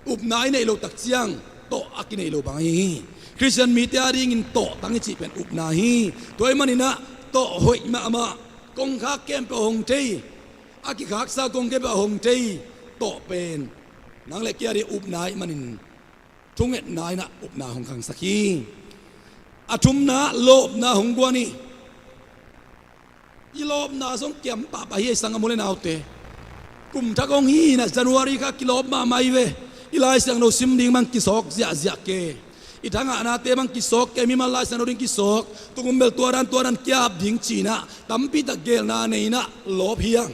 Upna i neih loh tak ciang tawh a kineih loh bang ahi hi. Khristian mite adingin tawh tang i cih pen upna hi. Tua ahih manin ah tawh hoih mahmah, kongkhak khempeuh a hong thei, a kikhaksa kong khempeuh a hong thei tawh pen nang le kei ading upna ahih manin thungetna in ah upna hong khangsak hi. A thumna, lawpna hong guan hi. I lawpna zong kiam pahpah hi ei, sang a mu le naute. Kum thak hong hi in ah January kha kilawp mahmah hi ve. I Lai Siangtho sim ding bang kisawk ziahziah ke. I thangahnate bang kisawk ke, mimal Lai Siangtho ding kisawk. Tukum bel tua dan tua dan kiap ding ci-in ah tampi tak geelna nei in ah lawp hi hang.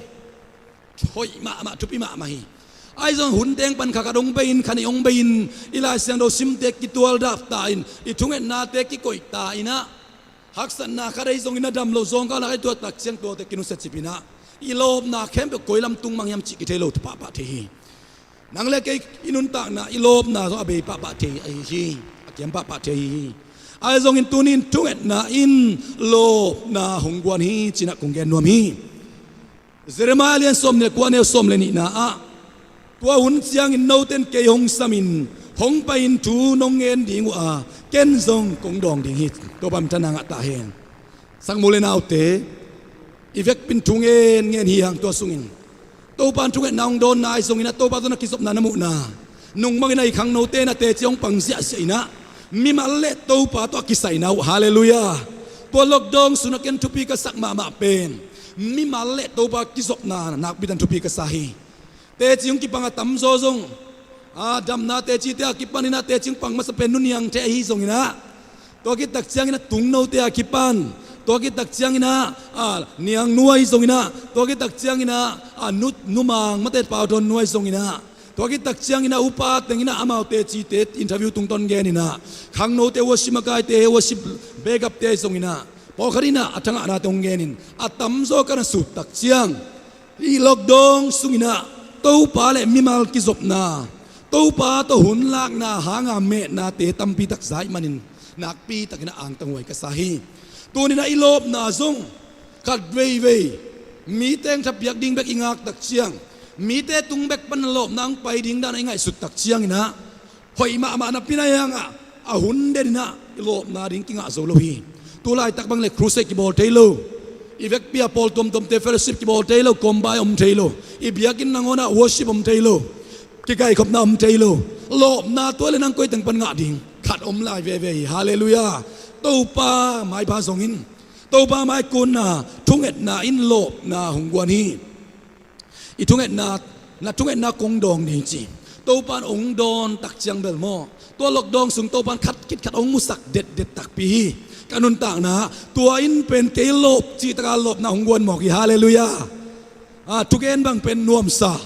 Hoih mahmah, thupi mahmah hi. Ahi zong hun teng pan kha khat hong bei in, kha nih hong bei in, i Lai Siangtho simte kitual dap ta in, i thungetnate kikoih ta in ah, haksatna khat ahi zongin a dam lo zawngkal nak ahi, tua tak ciang tuate kinusia cip in ah, i lawpna khempeuh koi lam tung mang hiam cih kithei lo pahpah thei hi. Nang le kei i nuntakna i lawpna zong a bei pahpah thei ahi hi. A kiam pahpah thei ahi hi. Ahi zongin tuni in thungetna in lawpna hong guan hi ci-in ah kong gen nuam hi. Jeremiah lian sawm nih le kua, neu sawm le nihna ah, tua hun ciangin note in kei hong samin hong pai-in thu nong ngen ding uh a, ken zong kong dawng ding hi. Topa min thang a ngah ta hen. Sang mu le naute, i vekpi in thu ngen ngen hi hang. Tua sungin Topa in thungetna hong dawnna ahi zongin ah, Topa tawh na kizopna na muhna nung bangin ah i khangnote in ah teci hong pang ziahziah in ah, mimal le Topa tawh a kisaina uh. Halleluiah. Tua lockdown sungah ken thupi ka sak mahmah pen mimal le Topa kizopna nakpi tak in thupi ka sa hi. Teci hong kipang a tamzaw zong, a, damna tecite a kipan in ah teci hong pang masa pen nu Niangte ahi zongin ah, tua khit tak ciangin ah tungnote a kipan, tua khit tak ciangin ah, a, Niangnu ahi zongin ah, tua khit tak ciangin ah, a, nu, Nu Mang, Mate Pau Dawn nu ahi zongin ah, tua khit tak ciangin ah upa teng in ah amau tecite interview tungtawn gen in ah, khangnote worship makaite, worship backupte ahi zongin ah, pawlkhat in ah a thangahnate hong gen in, a tamzaw ka na sut tak ciang, i lockdown sungin ah Topa le mimal kizopna, Topa tawh hun lakna hanga mehnate tampi tak za ahih manin nakpi takin ah angtang huai ka sa hi. Tuni in ah i lawpna zong khat veivei mite hong thapiak ding bek i ngak tak ciang, mite tung bek pan lawpna hong pai ding dan a i ngaihsut tak ciangin ah, hoih mahmah napi-in ah, a hun den in ah i lawpna ding kingah zo lo hi. Tu laitak bang le crusade kibawl thei lo. I vekpi a pawl tuamtuamte fellowship kibawl thei lo, kawmbai om thei lo. I biakinn nangawn ah worship om thei lo. Kikaikhopna om thei lo. Lawpna tua le nang koi teng pan ngah ding? Khat om lai veve hi. Halleluiah. Topa maipha zongin, Topa maikunna, thungetna in lawpna hong guan hi. I thungetna, na thungetna kong dawng ding ci. Topa in hong dawn tak ciang bel maw, tua lockdown sung Topa in khat khit khat hong musak detdet takpi hi. Ka nuntakna tua in pen kei lawp cih taka lawpna hong guan mawk hi. Halleluiah. A, thugen bang pen nuamsa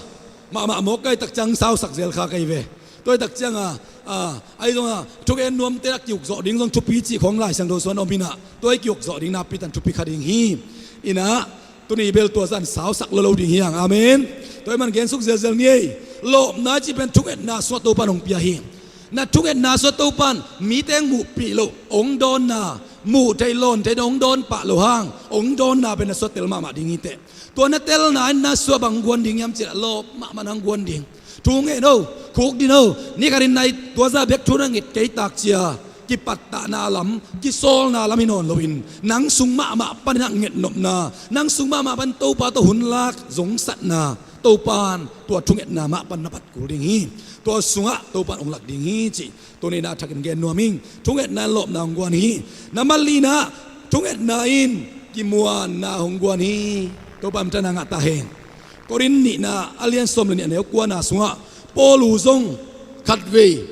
mahmah mawk ka hih tak ciang sausak zel kha ka hi ve. Tua hih tak ciang a, a, ahi zong a thugen nuamte a kiuk zawh ding zong thupi cih khawng Lai Siangtho sungah om hi in ah, tua i kiuk zawh ding nakpi tak in thupi kha ding hi. In ah, tuni bel tua zah in sausak lo lo ding hi hang. Amen. Tua ahih man gensuk zelzel ni ei. Lawpna cih pen thungetna sungah Topa in hong pia hi. Na thungetna sungah Topa in mite hong muhpih loh, hong dawnna, muh theih lawn theih dong hong dawn pah loh hang, hong dawnna pen na sungah tel mahmah ding hi teh. Tua na telna in na sungah bang guan ding hiam cih leh lawp mahmah na hong guan ding. Thu ngen o, khukdin o, ni khatin nai tua zah bek thu na nget kei tak cia, kipattahna lam, kisawlna lam hi nawn loin, nang sung mahmah panin ah ngetnopna, nang sung mahmah pan Topa tawh hun lak zongsatna, Topa in tua thungetna mah pan na pat kul ding hi. Tua sungah Topa in hong lak ding hi cih tuni in ah a thakin gen nuam ing. Thungetna in lawpna hong guan hi. Nambat lina, thungetna in kimuanna hong guan hi. Topa min thang a ngah ta hen. Korin nihna a lian sawm le nih a neu kuana sungah Paul uh zong khatvei,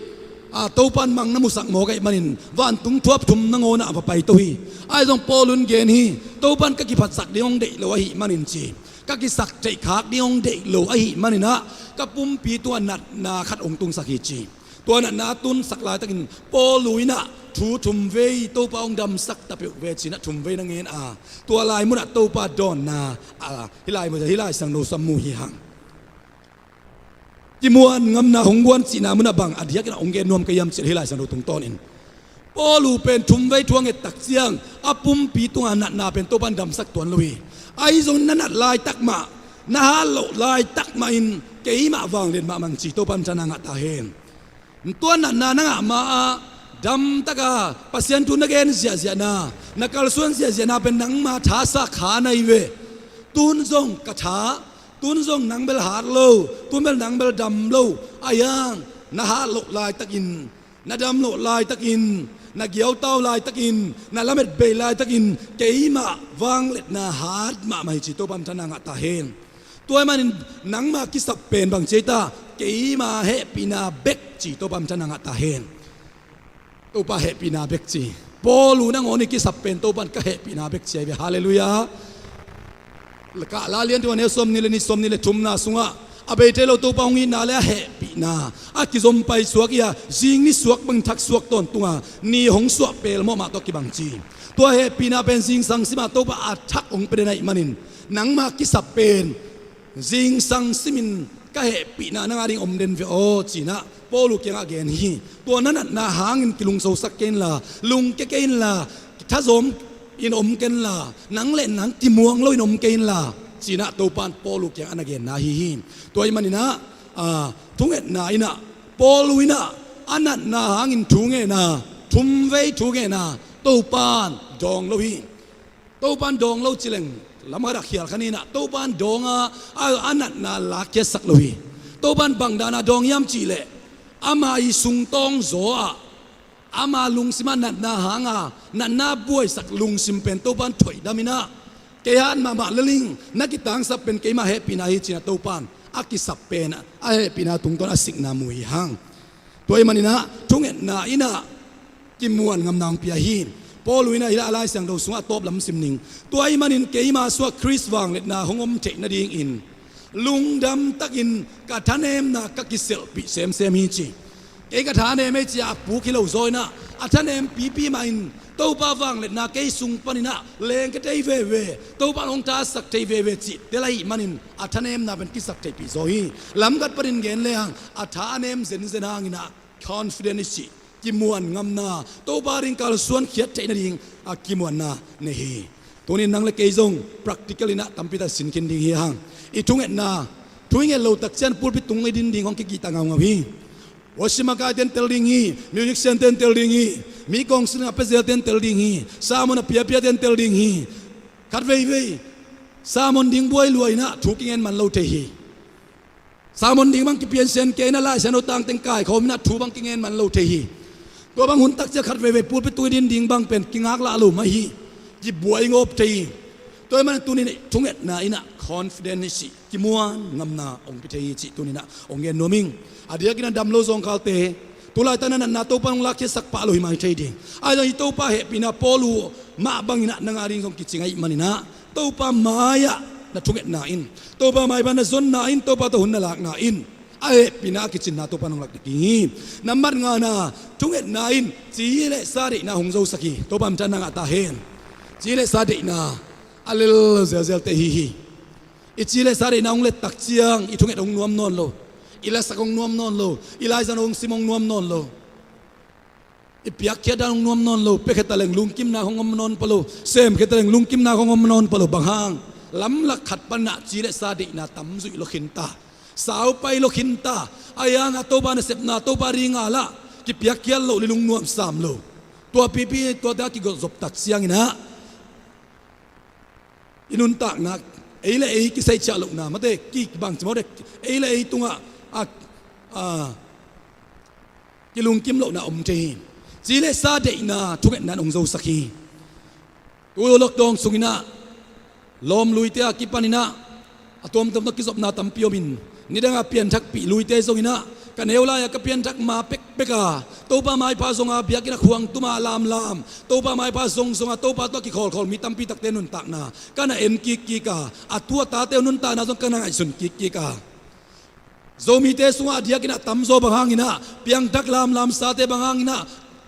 a, Topa in mang na musak mawk ahih manin vantung thuap thum nangawn ah a va paito hi. Ahi zong Paul in gen hi. Topa in ka kiphatsak ding hong deih lo ahih manin ci, ka kisak theih khak ding hong deih lo ahih manin ah ka pumpi tungah natna khat hong tungsak hi ci. Tua natna a tunsak laitakin Paul uh in ah thu thumvei Topa hong damsak ta peuh ve ci-in ah thumvei na ngen a, tua lai munah Topa dawnna, a, hih lai mun, hih lai siangtho sungah mu hi hang. Kimuan ngamna hong guan cihna munah bang a diakin ah hong gen nuam ka hiam cih leh hih lai siangtho tungtawnin Paulu pen thumvei thu a nget tak ciang a pumpi tunga natna pen Topan damsak tuan lo hi. Ahi zong na nat laitak mah, na hat loh laitak mah in keimah vanglian mahmah ing ci Topan thana ngah ta hen. Tua natna na ngah ma-ah damtaka Pasian thu na gen ziahziahna, na kalsuan ziahziahna pen nangma thasa kha na hi ve. Tun zong ka tha, tun zong nang bel hat lo, tun bel nang bel dam lo. Ahi hang na hat loh laitakin, na dam loh laitakin, na giautau laitakin, na lamet bei laitakin keimah vangliatna hat mahmah hi ci Topan thana ngah ta hen. Tua ahih manin nangma kisap pen bang ci ei ta, keima hehpihna bek ci Topan thana ngah ta hen. Topa hehpihna bek ci. Paulu nangawn i kisap pen Topan ka hehpihna bek ci ahi ve. Halleluiah. Kah la lian tua neu sawmnih le nih, sawmnih le thumna sungah a bei thei lo Topa hong itna le a hehpihna a kizom paisuak hi a, zing nisuak bangin thaksuak tawntunga ni hong suah pelmawh mah tawh kibang ci. Tua hehpihna pen zingsang simah Topa a thak hong pia den ahih manin nangma kisap pen zingsang simin ka hehpihna nang ading om den ve aw, cinah Paulu kiangah gen hi. Tua na natna hangin kilungsosak kei inla, lungkia kei inla, thazawm in om kei inla, nang le nang kimuang loin om kei inla, cinah Topan Paulu kiangah na genna ahi hi. Tua ahih maninah, a, thungetna innah, Paulu innah a natna hangin thu ngenna, thumvei thu ngenna, Topan dawng lo hi. Topan dawng lo cileng lamkhat a khial kha ninah Topan dawnga a, a natna lakkhiatsak lo hi. Topan bang dana dawng hiam cihleh ama i sungtawng zaw ah ama lungsimah natna hanga natna buaisak lungsim pen Topan thoihdam innah kei hat mahmah leling na kitangsap pen keima hehpihna hi cinah Topan a kisap pen a hehpihna tungtawn a sikna mu hi hang. Tua ahih maninah thungetna innah kimuan ngamna hong pia hi. Paulu innah hi la a Lai Siangtho sungah a tawp lam sim ning. Tua ahih manin keima sungah Khrist vangliatna hong om theih nadingin lungdam takin ka thanemna ka kiselhpih semsem hi ci. Kei ka thanem ei ci a puk hi lo zaw innah a thanem pipi mahin Topa vangliatna kei sung paninah lengkhia thei veve, Topa hong thasak thei veve cih tel ahih manin a thanemna pen kisak theihpih zaw hi. Lamkhat panin gen lehang a thanem zenzen hanginah confident i cih kimuan ngamna, Topa ding kalsuan khiat theih nading a kimuanna nei hi. Tunin nang le kei zong practical innah tampi tak sin khin ding hi hang. I thungetna, thu i nget lo tak ciang pulpit tung i din ding hong kikihta ngaungau hi. Worship makaite in tel ding hi, musician te in tel ding hi, mi kawngsiling a pia zel te in tel ding hi, sermon a piapia te in tel ding hi. Khat veivei sermon ding buai lua innah thu kingen man lo thei hi. Sermon ding bang kipiansian kei innah Lai Siangtho tangteng kaikhawm innah thu bang kingen man lo thei hi. Tua bang hun tak ciang khat veivei pulpit tung i din ding bang pen kingaklah lo mah hi. Kibuai ngawp thei hi. Tua ahih manin tunin thungetna innah confident i cih kimuan ngamna hong pi thei hi cih tuninah hong gen nuam ing. A diakin a dam lo zawngkhalte, tulaitak na natna Topa hong lakkhiatsak pah lo hi mai thei ding. Ahi zong hi Topa hehpihna Paulu mah banginah nang ading zong kicing ahih maninah Topa mai-ah na thungetna in, Topa mai pan na zonna in, Topa tawh hun na lakna in a hehpihna a kicinna Topa hong lak ding hi. Nambat ngana, thungetna in ci le sa deihna hong zosak hi. Topa minthanna ngah ta hen. Ci le sa deihna a lel zelzelte hi hi. I ci le sa deihna hong let tak ciang i thunget hong nuam nawn lo. I lasak hong nuam nawn lo. I laizang hong sim hong nuam nawn lo. I piakkhiat dan hong nuam nawn lo. Piakkhiat taleng lungkimna hong om nawn pah lo. Semkhiat taleng lungkimna hong om nawn pah lo. Bang hang? Lamlak khat panah ci le sa deihna tamzuih lo khinta, saupai lo khinta. Ahi hangah Topa nasepna, Topa dinga lah kipiakkhiat loh le lungnuam sam lo. Tua pipi tuate a kigawh zop tak cianginah i nuntakna, ei le ei kisei ciah lohna, mate, kibang ci mawte, ei le ei tungah a, a, kilungkim lohna om thei hi. Ci le sa deihna thungetna in hong zosak hi. Tu lockdown sunginah lawm luite a kipaninah a tuamtuam tawh kizopna tampi omin, nidanga pianthakpih luite zonginah ka neu lai-a ka pianthak ma pekpeka Topa maipha zonga biakinn a khuang tuma lamlam, Topa maipha zongzonga Topa tawh a kikhawlkhawl mi tampi takte nuntakna ka na en kikkika, a tu a tate uh nuntakna zong ka na ngaihsun kikkika, Zomite sungah a diakinah tamzaw bang hanginah piangthak lamlamsate bang hanginah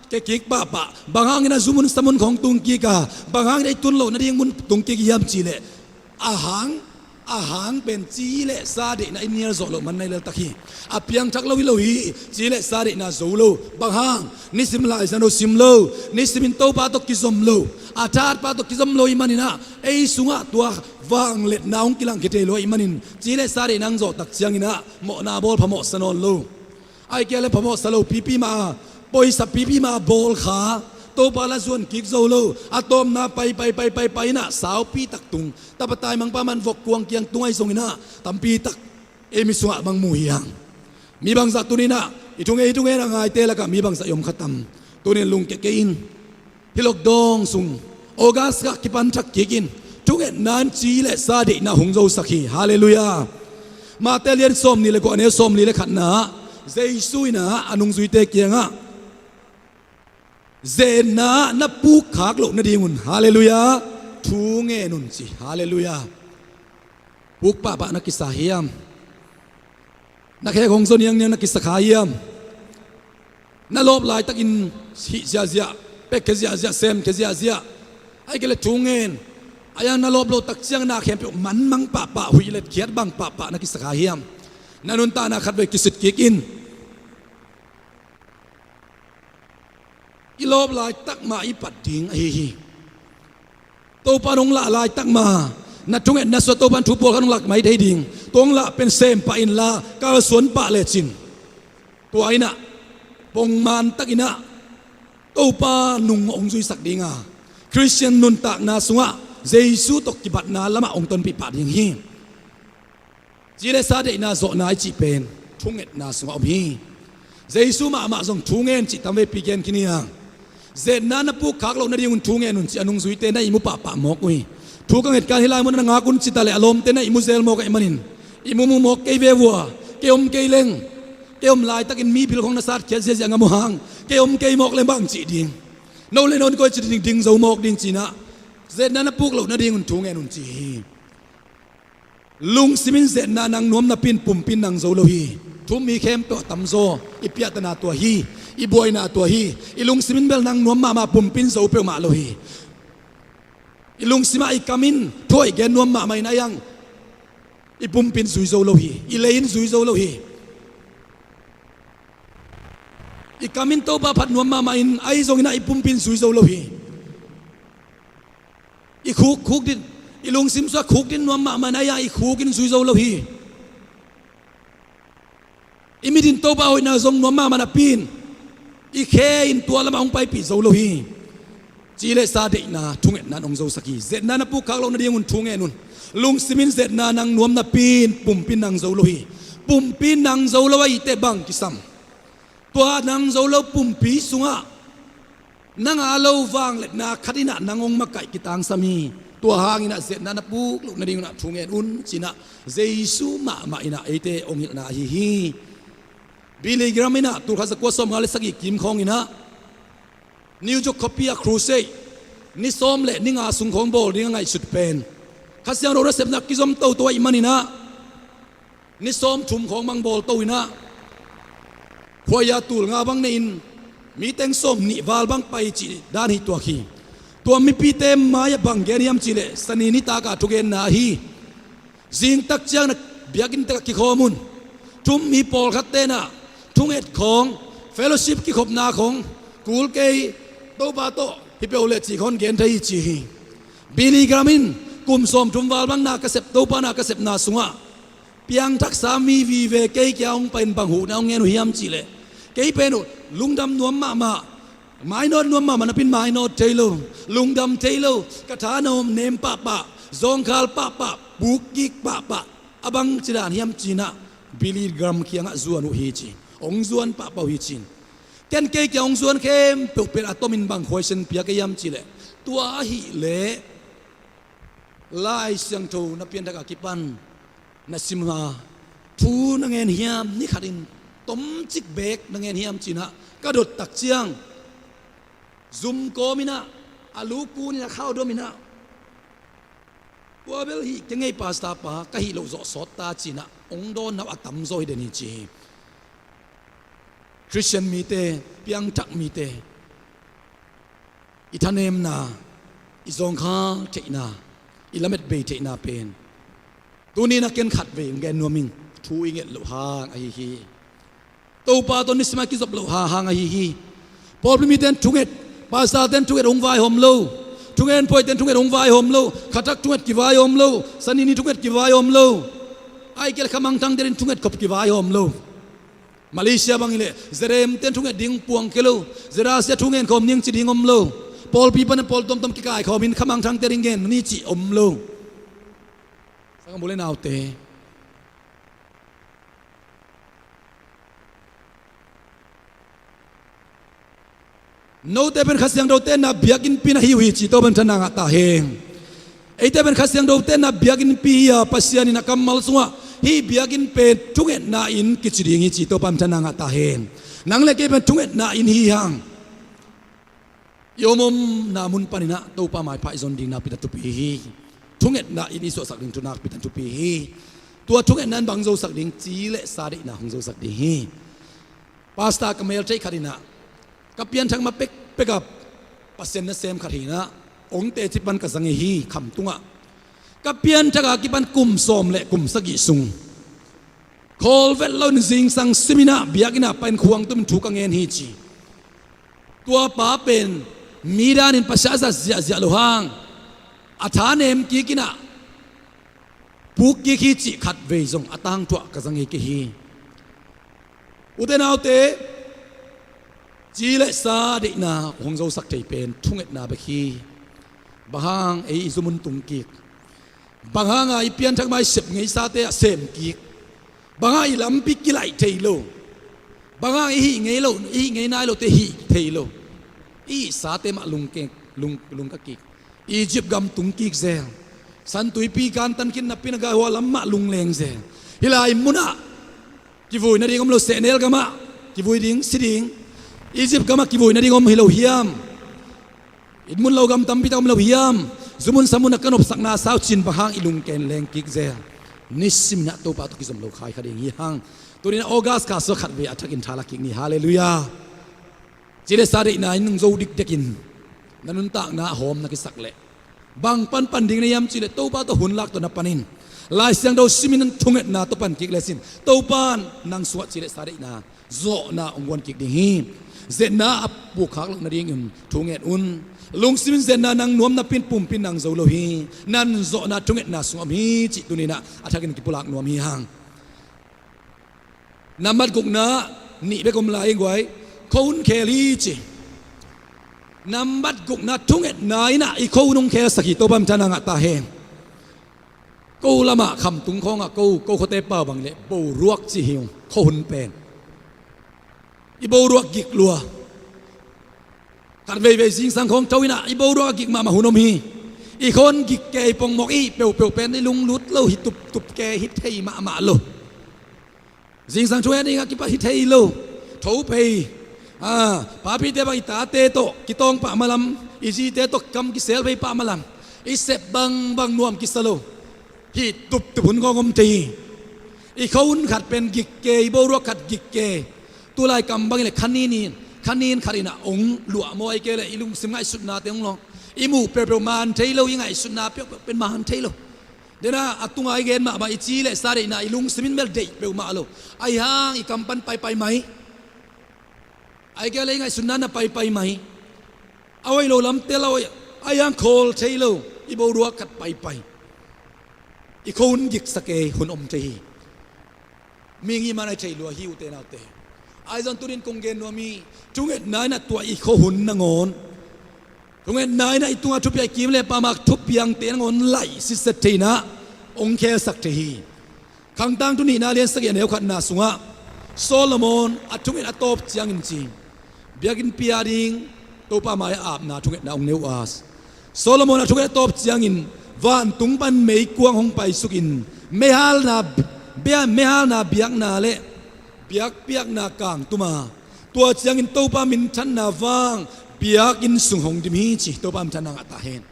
kekik pahpah, bang hanginah zumun samun khong tungkika, bang hanginah i tun loh nading mun tungkik hiam cihleh, a hang A hang pen ci le sa deihna i nial zawh loh man nai leltak hi. A piangthak lo hi lo hi. Ci le sa deihna zo lo. Bang hang? Nisim laizang lo sim lo. Nisimin Topa tawh kizom lo. A thatpa tawh kizom lo ahih maninah ei sungah tua vangliatna hong kilangkhia thei lo ahih manin ci le sa deihna hong zawh tak cianginah mawhna bawl phamawh sa nawn lo. Ahih kei leh phamawh sa lo pipi mah a, poisa pipi mah a bawl kha, Topa la zuan kik zo lo, a tawpna pai pai pai pai pai inah saupi tak tung, tapa taimangpa man vok kuang kiang tung ahi zonginah tampi tak ei mi sungah bang mu hi hang. Mi bangzah tuninah i thungen i thungen a ngaite lakah mi bangzah i om kha tam? Tunin lungkia kei in. Hih lockdown sung August kha kipan thak kik in thungetna in ci le sa deihna hong zosak hi. Halleluiah. Mate lian sawmnih le kua, a neu sawmli le khatna ah Jesu inah a nungzuite kiangah zenna na pukkhak loh nadingun, halleluiah, thu ngen un ci. Halleluiah. Puk pahpah na kisa hiam? Na khek hong zo niangniang na kisa kha hiam? Na lawp laitakin hih ziahziah, pekkhia ziahziah, semkhia ziahziah, ahih kei leh thu ngen, a yang na lawp loh tak ciang na khempeuh manmang pahpah, huih letkhiat bang pahpah na kisa kha hiam? Na nuntakna khatvei kisit kik in. I lawp laitak ma i pat ding ahi hi. Topa nong lah laitak ma na thungetna sungah Topa in thu pawl khat nong lak mai thei ding. Tua hong lah pen sem pah inla kalsuan pah lecin tua inah pongman takinah Topa nung hong zuisak dinga Khristian nuntakna sungah Jesu tawh kibatna lamah hong tonpih pah ding hi. Ci le sa deihna zawhna i cih pen thungetna sungah om hi. Jesu mahmah zong thu ngen cih tamveipi gen khin hi hang. Zenna na pukkhak loh nadingun thu ngen un ci a nungzuite na ihmu pahpah mawk uh hi. Thu ka ngetkan hih lai mun na ngak un ci ta leh a lawmte na ihmu zel mawk ahih manin ihmu mu mawk kei ve vua. Kei om kei leng, kei om laitakin mi bil khong na satkhiat ziahziah ngam uh hang, kei om kei mawk leng bang cih ding? No le no in koi ci ding, ding zo mawk ding cinah zenna na puk loh nadingun thu ngen un ci hi. Lungsim in zetna nang nuam napi in pumpi in nang zo lo hi. Thu-um mi khempeuh a tamzaw i piahtana tua hi. I buaina tua hi. I lungsim in bel nang nuam mahmah, pumpi in zo peuhmah lo hi. I lungsim ah i kam in thu hoih gen nuam mahmah in a iang i pumpi in zui zo lo hi. I lei in zui zo lo hi. I kam in Topa phat nuam mahmah in ahi zongin ah i pumpi in zui zo lo hi. I khuk, khuk din, i lungsim sungah khuk din nuam mahmah in a iang i khuk in zui zo lo hi. I mit in Topa hoihna zong nuam mahmah napi in i khe in tua lamah hong paipih zo lo hi. Ci le sa deihna thungetna in hong zosak hi. Zetna na pukkhak loh nadingun thu ngen un. Lungsim in zetna nang nuam napi in pumpi in nang zo lo hi. Pumpi in nang zo lo ahih teh bang kisam? Tua nang zo lo pumpi sungah na ngah lo vangliatna khat in ah nang hong makaih kitangsam hi. Tua hangin ah zetna na puk loh nadingun ah thu ngen un ci-in ah Jesu mahmah in ah eite hong hilhna ahi hi. Billy Graham in ah tul khat za kua sawmnga le sagih kim khawngin ah New York khuapi ah crusade ni sawm le ni nga sung khawng bawl ding a ngaihsut pen Kha Siangtho nasepna kizom toto ahih manin ah ni sawmthum khawng bang bawl to in ah, khuaia tul nga bang nei-in mi teng sawmnih val bang pai cih dan hi tuak hi. Tua mipite mai-ah bang gen hiam cih leh, Sani nitak a thugenna ahi. Zingtak ciang na biakinn tak ah kikhawm un. Thu-um mi pawlkhatte in ah thunget khawng, fellowship kikhopna khawng kul kei, Topa tawh hi peuh leh cih khawng gen thei hi ci hi. Billy Graham in kum sawmthum val bang na ka sep, Topa na ka sepna sungah piangthaksa mi vive kei kiang hong pai-in bang huhna hong ngen uh hiam cih leh, kei pen uh lungdam nuam mahmah, mainawt nuam mahmah napi in mainawt thei lo, lungdam thei lo, ka tha na om nem pahpah, zawngkhal pahpah, bukkik pahpah, a bang ci dan hiam ci-in ah Billy Graham kiangah zuan uh hi ci. Hong zuan pahpah uh hi ci-in, ken kei kiang hong zuan khempeuh pen a tomin bang khuaisen pia ka hiam cih leh, tua ahih leh Lai Siangtho na pianthak a kipan na sim a, thu na ngen hiam, ni khatin tomcik beek na ngen hiam ci-in ah ka dot tak ciang, zum kawm in ah, a lu kun in ah, khau dom in ah, tua bel hih kei ngei pastor pa ka hih loh zawh sawt ta ci-in ah hong dawn nau a tamzaw hi den hi ci hi. Khristian mite, piangthak mite, i thanemna, i zawngkhal theihna, i lametbei theihna pen Tuni-in ah ken khatvei hong gen nuam ing. Thu i nget loh hang ahi hi. Topa tawh nisim a kizop loh hang ahi hi. Pawlpi mite in thunget, pastor-te in thunget hong vaihawm lo. Thungen phuaite in thunget hong vaihawm lo. Khathak thunget kivaihawm lo. Sanini thunget kivaihawm lo. Ahih kei leh khamangthangte in thunget khop kivaihawm lo. Malaysia bang hi leh Zeremte in thunget ding puang kei lo. Zerasia thungen khawm ning ci ding om lo. Pawlpi pan a pawl tuamtuam kikaikhawm in khamangthangte ding gen ni cih om lo. Sanggam u le naute, note pen Kha Siangtho tenna biakinnpi na hi uh hi cih Topa in thanna ngah ta hen. Eite pen Kha Siangtho tenna biakinnpi hi a, Pasian in a kammal sungah hih biakinn pen thungetna inn kici ding hi cih Topa in thanna ngah ta hen. Nang le kei pen thungetna inn hi hang. I omomna mun panin ah Topa maipha i zon ding nakpi tak thupi hi. Thungetna inn i suahsak ding thu nakpi tak thupi hi. Tua thungetna in bang zosak ding, ci le sa deihna hong zosak ding hi. Pastor ka mel theih khat in ah, ka pianthak ma pekpek a Pasian nasem khat hi in ah, ong teci pan ka za ngei hi, Khamtung ah. Ka pianthak a kipan kum sawm le kum sagih sung, khawl vet lo in zingsang simin ah biakinn ah pai in khuang tumin thu ka ngen hi ci. Tua pa pen mi danin Pasian a zat ziahziah lo hang, a thanem kik in ah puk kik hi cih khatvei zong a tangthuah ka za ngei kei hi. Ute naute, ci le sa deihna hong zosak thei pen thungetna bek hi. Bang hang ei i zumun tung kik? Bang hang a i pianthak ma i sep ngeisate a sem kik? Bang hang i lampi kilaih thei lo? Bang hang i hih ngei lo, i hih ngei nai lote hih thei lo? I sate mah lungkek, lung, lungka kik. Egypt gam tung kik zel. San Tuipi kantan khin napi-in a gaihua lam mah lungleng zel. Hih lai munah kivui nading om lo, sehnel gamah kivui ding, si ding. Egypt gamah kivui nading om hi lo hiam? It mun lo gam tampi tak om lo hiam? Zumun samun a ka nopsakna sau cin bang hang i lungken leng kik zel? Nisimin ah Topa tawh kizom lo khai kha ding hi hang. Tuni-in ah August kha sua khatvei a thakin thalak kik ni. Halleluiah. Ci le sa deihna in nung zo dikdekin na nuntakna ah hawm na kisak leh, bang panpan ding na hiam cih leh Topa tawh hun lak tawh na panin, Lai Siangtho simin thungetna tawh pan kik le sin, Topa in nang sungah ci le sa deihna, zawhna hong guan kik ding hi. Zetna a pukkhak lak nadingin thu ngen un. Lungsimin zetna nang nuam napi-in pumpi in nang zo lo hi. Nang zawhna thungetna sungah om hi cih tuni-in ah a thakin kipulak nuam hi hang. Nambat gukna, nih bek om lai ing guai, khuahun khel hi ci. Nambat gukna, thungetna in ah i khuahun hong khelsak hi. Topa in thanna ngah ta hen. Ko lamah Khamtung khawngah ko, ko khuate pau bang leh boruak ci hi ung, khuahun pen. I boruak gik lua. Khat veivei zingsang khawng tho in ah i boruak a gik mahmah hun om hi. I khuahun gik kei, pongmawk i hih peuhpeuh pen i lunglut lo hi, tuptup kei hi thei mahmah lo. Zingsang thu en ding a kipat hi thei lo. Tho phei. A, papite bang i tate tawh kitawng pah malam, i zite tawh kam kisel phei pah malam, i sep bangbang nuam kisa lo. Hih tuptup hun khawng om thei hi. I khuahun khat pen gik kei, i boruak khat gik kei. Tulai kam bangin leh khanin in, khanin khat in ah hong luah maw, ahih kei leh i lungsim ngaihsutnate hong lawng. I muh peuhpeuh man thei lo, i ngaihsutna peuhpeuh pen man thei lo. Dena a tunga i gen mahmah, i ci le sa deihna, i lungsim in bel deih peuhmah lo. Ahi hang i kam pan paipai mai. Ahih kei leh i ngaihsutna na paipai mai. A hoih lo lam tel a hoih, ahi hang khawl thei lo, i boruak khat paipai. I khuahun giksa kei hun om thei hi. Mihing hih man a i theih lua hi, ute naute. Ahi zong tuni-in kong gen nuam hi, thungetna in ah tua i khuahun nangawn, thungetna in ah i tungah thupiang, i kim le pam a thupiangte nangawn laih sitset thei in ah hong khelsak thei hi. Khang Tangthu nihna lian sagih a neu khatna sungah Solomon a thunget a tawp ciangin ci, biakinnpi ading Topa mai-ah apna thungetna hong nei uh a, Solomon a thunget a tawp ciangin vantung pan meikuang hong paisukin meihalna, bia-, meihalna biakna le biakpiakna kangtum a, tua ciangin Topa minthanna vang biakinn sung hong dim hi ci. Topa minthanna ngah ta hen.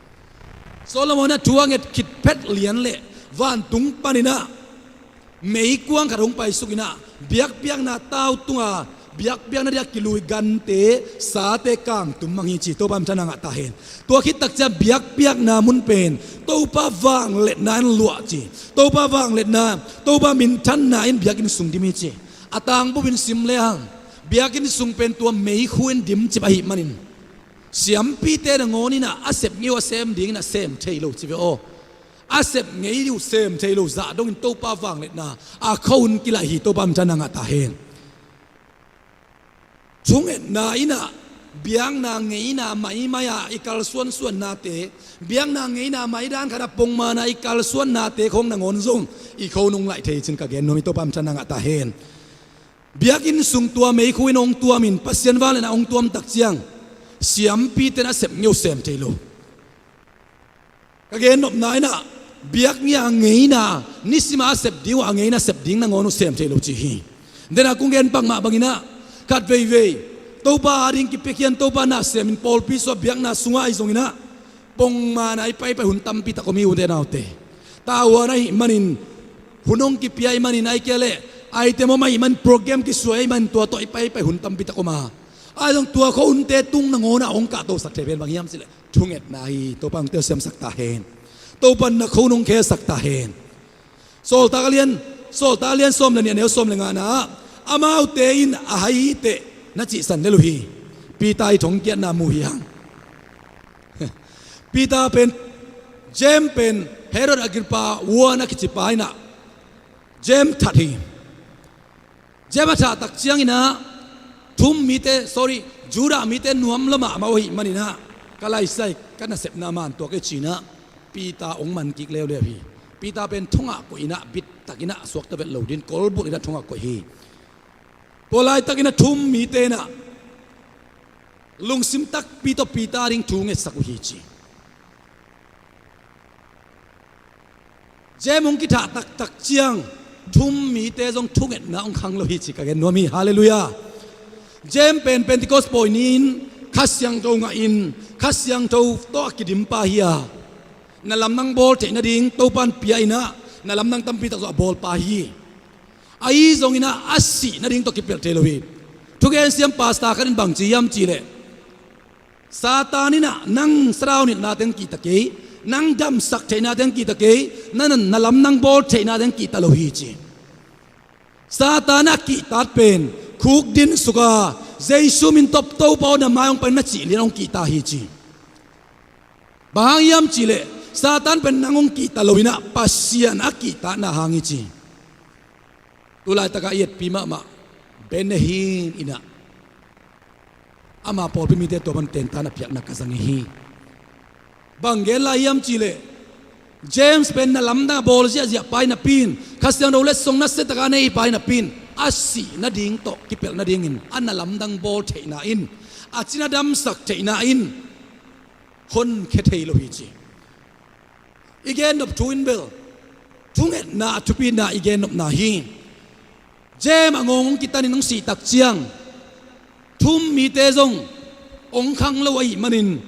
Solomon a thu a nget khit phet lian leh vantung panin ah meikuang khat hong paisukin ah biakpiakna tau tunga biakpiakna dia kilui gante, sate kangtum mang hi ci, Topa minthanna ngah ta hen. Tua khit takciang biakpiakna mun pen Topa vangliatna in luah ci, Topa vangliatna, Topa minthanna in biakinn sung dim hi ci. A tangbup in sim le hang, biakinn sung pen tua meikhu in dim cip ahih manin siampite nangawn in ah a sep ngei uh a sem ding in ah sem thei lo ci ve aw. A sep ngei uh sem thei lo zah dongin Topa vangliatna a kho hun kilaih hi, Topa minthanna ngah ta hen. Thungetna in ah biakna ngeina maimai ah i kalsuansuannate, biakna ngeina mai dan khat ah pongman ah i kalsuannate khawng nangawn zong i kho hun hong laih thei cin ka gen nuam hi, Topa minthanna ngah ta hen. Biakinn sung tua meikhu in hong tuamin Pasian vangliatna hong tuam takciang siampite in a sep ngei uh sem thei lo. Ka gennopna in ah biakngia ngeina, nisim a sep ding uh a ngeina sep ding nangawn uh sem thei lo ci hi. Dena kong gen pak mah bangin ah khat veivei Topa ading kipiakhian, Topa na semin pawlpi sua biakna sungah ahi zongin ah pongman a i paipai hun tampi tak om hi, ute naute. Tavuan ahih manin hun hong kipia ahih manin, ahih kei leh item om ahih manin, program kisuai ahih manin tua tawh i paipai hun tampi tak om a, ahi zong tua kho hunte tung nangawn ah hong kahtosak thei pen bang hiam cih leh thungetna hi. Topa in hong telsiamsak ta hen. Topa in na kho hun hong khelsak ta hen. Sawltak a lian, Sawltak a lian sawm le nih, a neu sawm le ngana ah, amaute in a hai hi teh na cihsan lel uh hi. Peter i thong kiatna mu hi hang. Peter pen, James pen Herod Agrippa one a kici pa in ah James that hi. James a thah takciangin ah, thum mite, sorry, Judah mite nuam lua mahmah uh ahih manin ah, ka laisai, ka nasepna man tuak e ci-in ah Peter hong man kik leuleu hi. Peter pen thongah koih in ah, bit takin ah suakta vet lo dingin kolbulh in ah thongah koih hi. Tua laitakin ah thum mite in ah lungsim takpi tawh Peter ading thu ngetsak uh hi ci. James hong kithah taktak ciang thum mite zong thungetna hong khang lo hi ci ka gen nuam hi. Halleluiah. James pen Pentecost pawi ni-in Kha Siangtho ngahin, Kha Siangtho tawh a kidim pa hi a, na lamdang bawl theih nading Topa in pia in ah, na lamdang tampi tak zong a bawl pa hi. Ahi zongin ah a sih nading tawh kipelh thei lo hi. Thugen siam pastor khat in bang ci hiam cih leh, Satan in ah nang saraunilhna teng kihta kei, nang damsak theihna teng kihta kei, na, na, na lamdang bawl theihna teng kihta lo hi ci. Satan a kihtat pen khuk din suk a, Jesu min tawh Topa aw na mai hong pai in na cih lian hong kihta hi ci. Bang hang hiam cih leh Satan pen nang hong kihta lo in ah Pasian a kihtatna hang hi ci. Tu laitak a i etpi mahmah Benny Hinn in ah ama pawlpi mite tua bang tentan a piakna ka zang hi. Bang gen lai hiam cih leh, James pen na lamdang a bawl ziahziah pa hi napi in, Kha Siangtho letsong nasia tak a nei pa hi napi in, a sih nading tawh kipelh nadingin a na lamdang bawl theihna in, a cina damsak theihna in honkhia thei lo hi ci. I gennop thu in bel thungetna a thupina i gennopna hi. James a ngawng hong kitanin hong sih tak ciang thum mite zong hong khang lo ahih manin,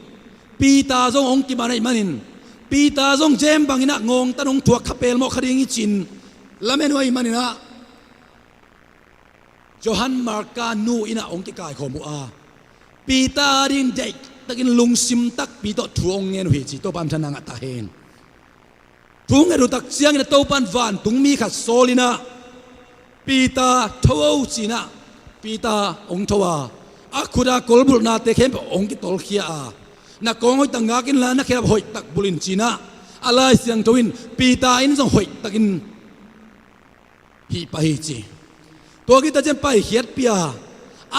Peter zong hong kiman ahih manin, Peter zong James bangin ah ngawng tan hong thuak kha pelmawh kha ding hi ci-in lamen uh ahih manin ah, Johan Marka nu in ah hong kikaikhawm uh a, Peter ading deihtakin lungsim takpi tawh thu hong ngen uh hi ci. Topa minthanna ngah ta hen. Thu nget uh tak ciangin ah Topa in vantungmi khat sawl in ah, Peter, tho o ci-in ah Peter hong tho a, a khut a kolbulhnate khempeuh hong kitolkhia a, na kawng hoihtak ngak inla na khelap hoihtak bulh in ci-in ah, a Lai Siangtho in Peter in zong hoihtakin hih pah hi ci. Tua khit a ciang paikhiatpih a,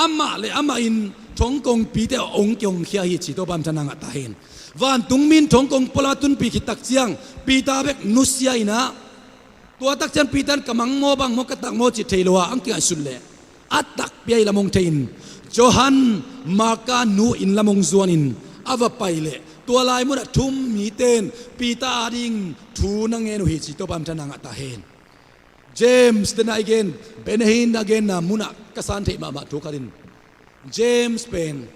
amah le amah in thongkongpite hong kihongkhia hi ci. Topa minthanna ngah ta hen. Vantungmi in thongkong pualam a tunpih khit tak ciang Peter bek nusia in ah, tua tak ciang Peter in ka mang maw bang maw ka tak maw cih thei lo a, ang kingaihsut leh a takpi a inn lam hong thei in, Johan Marka nu inn lam hong zuan in a va pai leh, tua lai munah thum mite in Peter ading thu na ngen uh hi ci. Topa minthanna ngah ta hen. James te na i gen, Benny Hinn na genna munah ka san theih mahmah thu khat in, James pen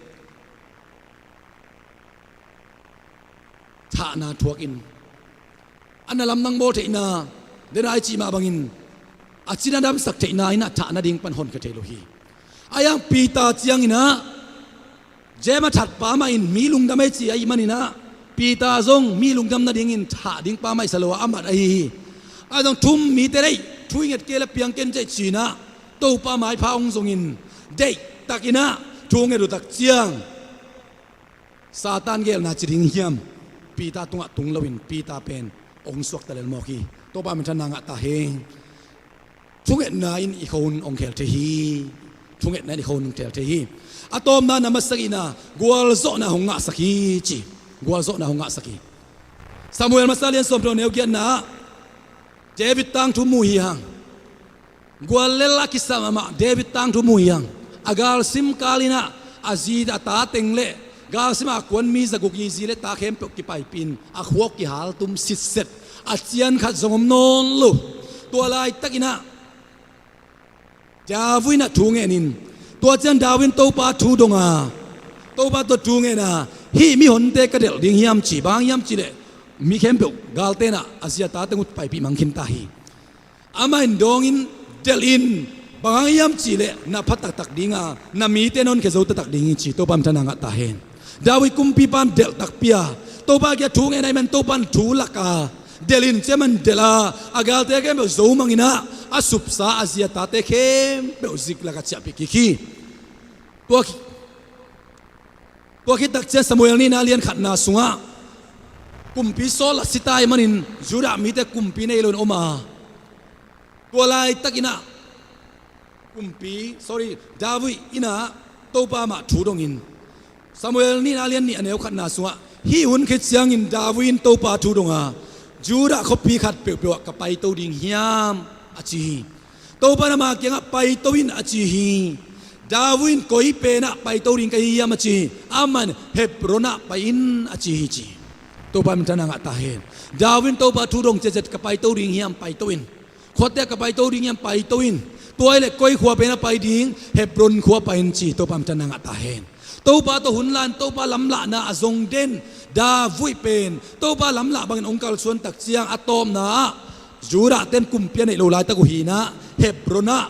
thahna thuak in, a na lamdang bawl theihna, dena i cih mah bangin a cina damsak theihna in a thah nading pan honkhia thei lo hi. A iang Peter cianginah James a thatpa mah in mi lungdam ei ci ahih maninah Peter zong mi lungdam nadingin thah dingpa mah i sa lo a, a mat ahi hi. A zong thum mite deih thu i nget kei le piang ken ceih cinah Topa maipha hong zongin deihtakinah thu nget uh tak ciang Satan gelna ci ding hiam? Peter tungah tung loin Peter pen hong suakta lel mawk hi. Topa minthanna ngah ta hi. Thungetna in i khon hong khel thei hi. Thungetna in i khon hong khel thei hi. A tawpna na masa inah gualzawhna hong ngahsak hi ci. Gualzawhna hong ngahsak hi. Samuel masa lian sawm tawh neu giatna ah David tangthu mu hi hang. Guallel a kisam amah David tangthu mu hi hang. A galsim kal inah a zi a ta teng le galsim a kuan mi zaguk i zi le ta khempeuh kipaipihin a khuak kihal tum sitset. A cian khat zong om nawn lo. Tua laitakinah David inah thu ngenin tua cian David in Topa thu donga Topa tawh thu ngena hih mihonte ka delh ding hiam ci. Bang hiam cihleh mi khempeuh galte inah a zi a ta teng uh paipih mang khin ta hi. Amah in dawngin delh in, bang hang hiam cihleh na pha taktak dinga na mite na honkhia zo taktak ding hi ci. Topa minthanna ngah ta hen. David kumpipa in delh takpi a Topa kiang thu ngen ahih man Topa in thu lak a delh in ci a, amah in delh a a galte khempeuh zo mang inah a supsa a zi a tate khempeuh zik lakah ciahpih kik hi. Tua Tua khit tak ciang Samuel nihna lian khatna sungah kumpi Saul a si ta ahih manin Judah mite kumpi nei loin om a, tua laitakinah kumpi, sorry, David inah Topa mah thu dongin Samuel nihna lian nih a neu khatna sungah hih hun khit ciangin David in Topa thu donga Judah khuapi khat peuhpeuh ah ka paito ding hiam a ci hi. Topa in ama kiangah paito in a ci hi. David in koi penah paito ding ka hi hiam a ci hi. Amah in Hebron ah pai in a ci hi ci. Topa minthanna ngah ta hen. David in Topa thu dong ciatciat ka paito ding hiam, paito in. Khuate ah ka paito ding hiam, paito in. Tua ahih leh koi khua penah pai ding, Hebron khua pai in ci. Topa minthanna ngah ta hen. Topa tawh hun la in Topa lamlahna a zong den David pen Topa lamlah bangin hong kalsuan tak ciang a tawpna ah Judah ten kumpi a neih lo laitak uh hi inah Hebron ah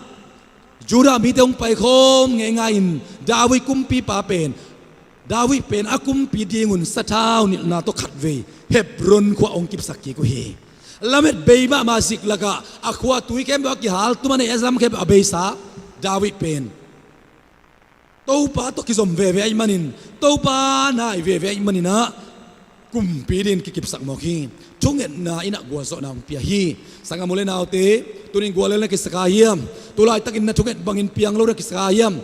Judah mite hong paikhawm ngeingai in David kumpipa pen, David pen a kumpi dingun sathau nilhna tawh khatvei Hebron khua hong kipsak kik uh hi. Lamet bei mahmah zik lakah a khua tui khempeuh a kihal tum a, neih a zam khempeuh a beisa David pen Topa tawh kizom veve ahih manin, Topa nai veve ahih maninah kumpi dingin kikipsak mawk hi. Thungetna inah gualzawhna hong pia hi. Sanggam u le naute, tunin guallel na kisak a hiam? Tulaitakin na thunget bangin piang lo na kisak a hiam?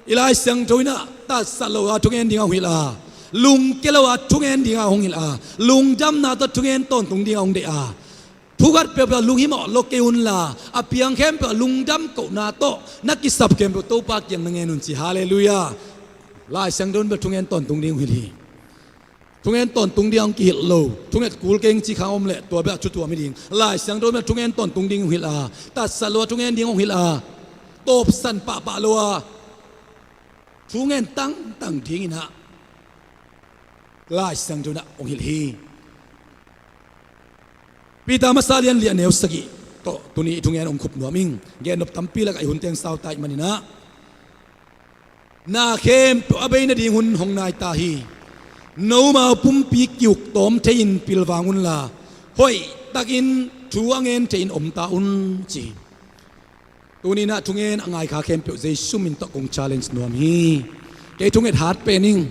I Lai Siangtho inah tatsat lo a thungen dingah hong hilh a, lungkia lo a thungen dingah hong hilh a, lungdamna tawh thungen tawntung dingah hong deih a, thu khat peuhpeuh ah lunghimawh lo kei unla, a piang khempeuh ah lungdam kohna tawh na kisap khempeuh Topa kiang na ngen un ci. Halleluiah. Lai Siangtho in bel thungen tawntung ding hong hilh hi. Thungen tawntung ding hong kihilh lo, thunget kul keng ci kha om leh tua bel a thutuam hi ding. Lai Siangtho in bel thungen tawntung ding hong hilh a, tatsat lo a thungen ding hong hilh a, tawpsan pahpah lo a thungen tangtang dinginah Lai Siangtho inah hong hilh hi. Peter masa lian li a neu sagih tawh tuni i thungen hong khup nuam ing. Gennop tampi lakah i hun teng sau ta ahih maninah na khempeuh a bei nading hun hong nai ta hi. Nomau pumpi ki-uk tawm thei-in pilvang unla, hoihtakin thu a ngen thei-in om ta un ci. Tuninah thungen a ngaikha khempeuh Jesu min tawh kong challenge nuam hi. Kei thunget hat pen ing.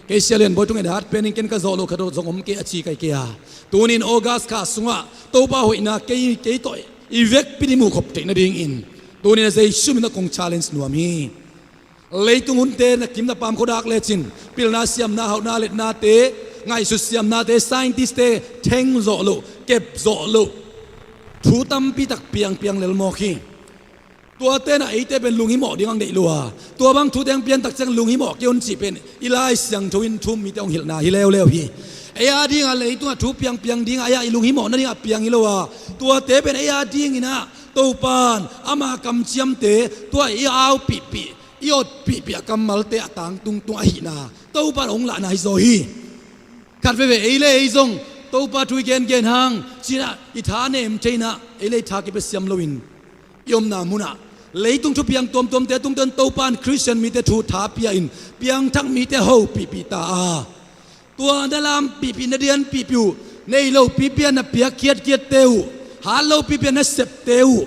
Kei Sia Lian Bawi thunget hat pen ing, ken ka zawh loh khat zong om kei a ci kai kei a. Tunin August kha sungah Topa hoihna kei, kei tawh i vekpi ding muh khop theih nadingin tuninah Jesu min tawh kong challenge nuam hi. Leitung hunte na kim na pam khuadak lecin pilna siamna hauhna letnate, ngaihsut siamnate, scientistte theng zawh loh, kep zawh loh thu tampi tak piangpiang lel mawk hi. Tuate na eite pen lunghimawh ding ang deih lo a, tua bang thu teng pian tak ciang lunghimawh kei un cih pen i Lai Siangtho in thu um mite hong hilhna hi leuleu hi. Ei a dinga leitungah thu piangpiang dinga ei a i lunghimawh nadingah piang hi lo a, tuate pen ei a dinginah Topan ama kamciamte tua i aupihpih i otpihpih a kammalte a tangtungtung ahihna Topan hong lahna hi zaw hi. Khat veve ei le ei zong Topa thu i gengen hang cinah i tha nem theinah ei le ei tha kipia siam loin i omna munah Leitung thupiang tuamtuamte tungtawn Topa in Khristian mite thu tha pia in piangthak mite hopihpih ta a, tua na lampihpih, na dianpihpih uh, nei lopi pia na piakkhiatkhiatte uh, hat lopi pia na septe uh,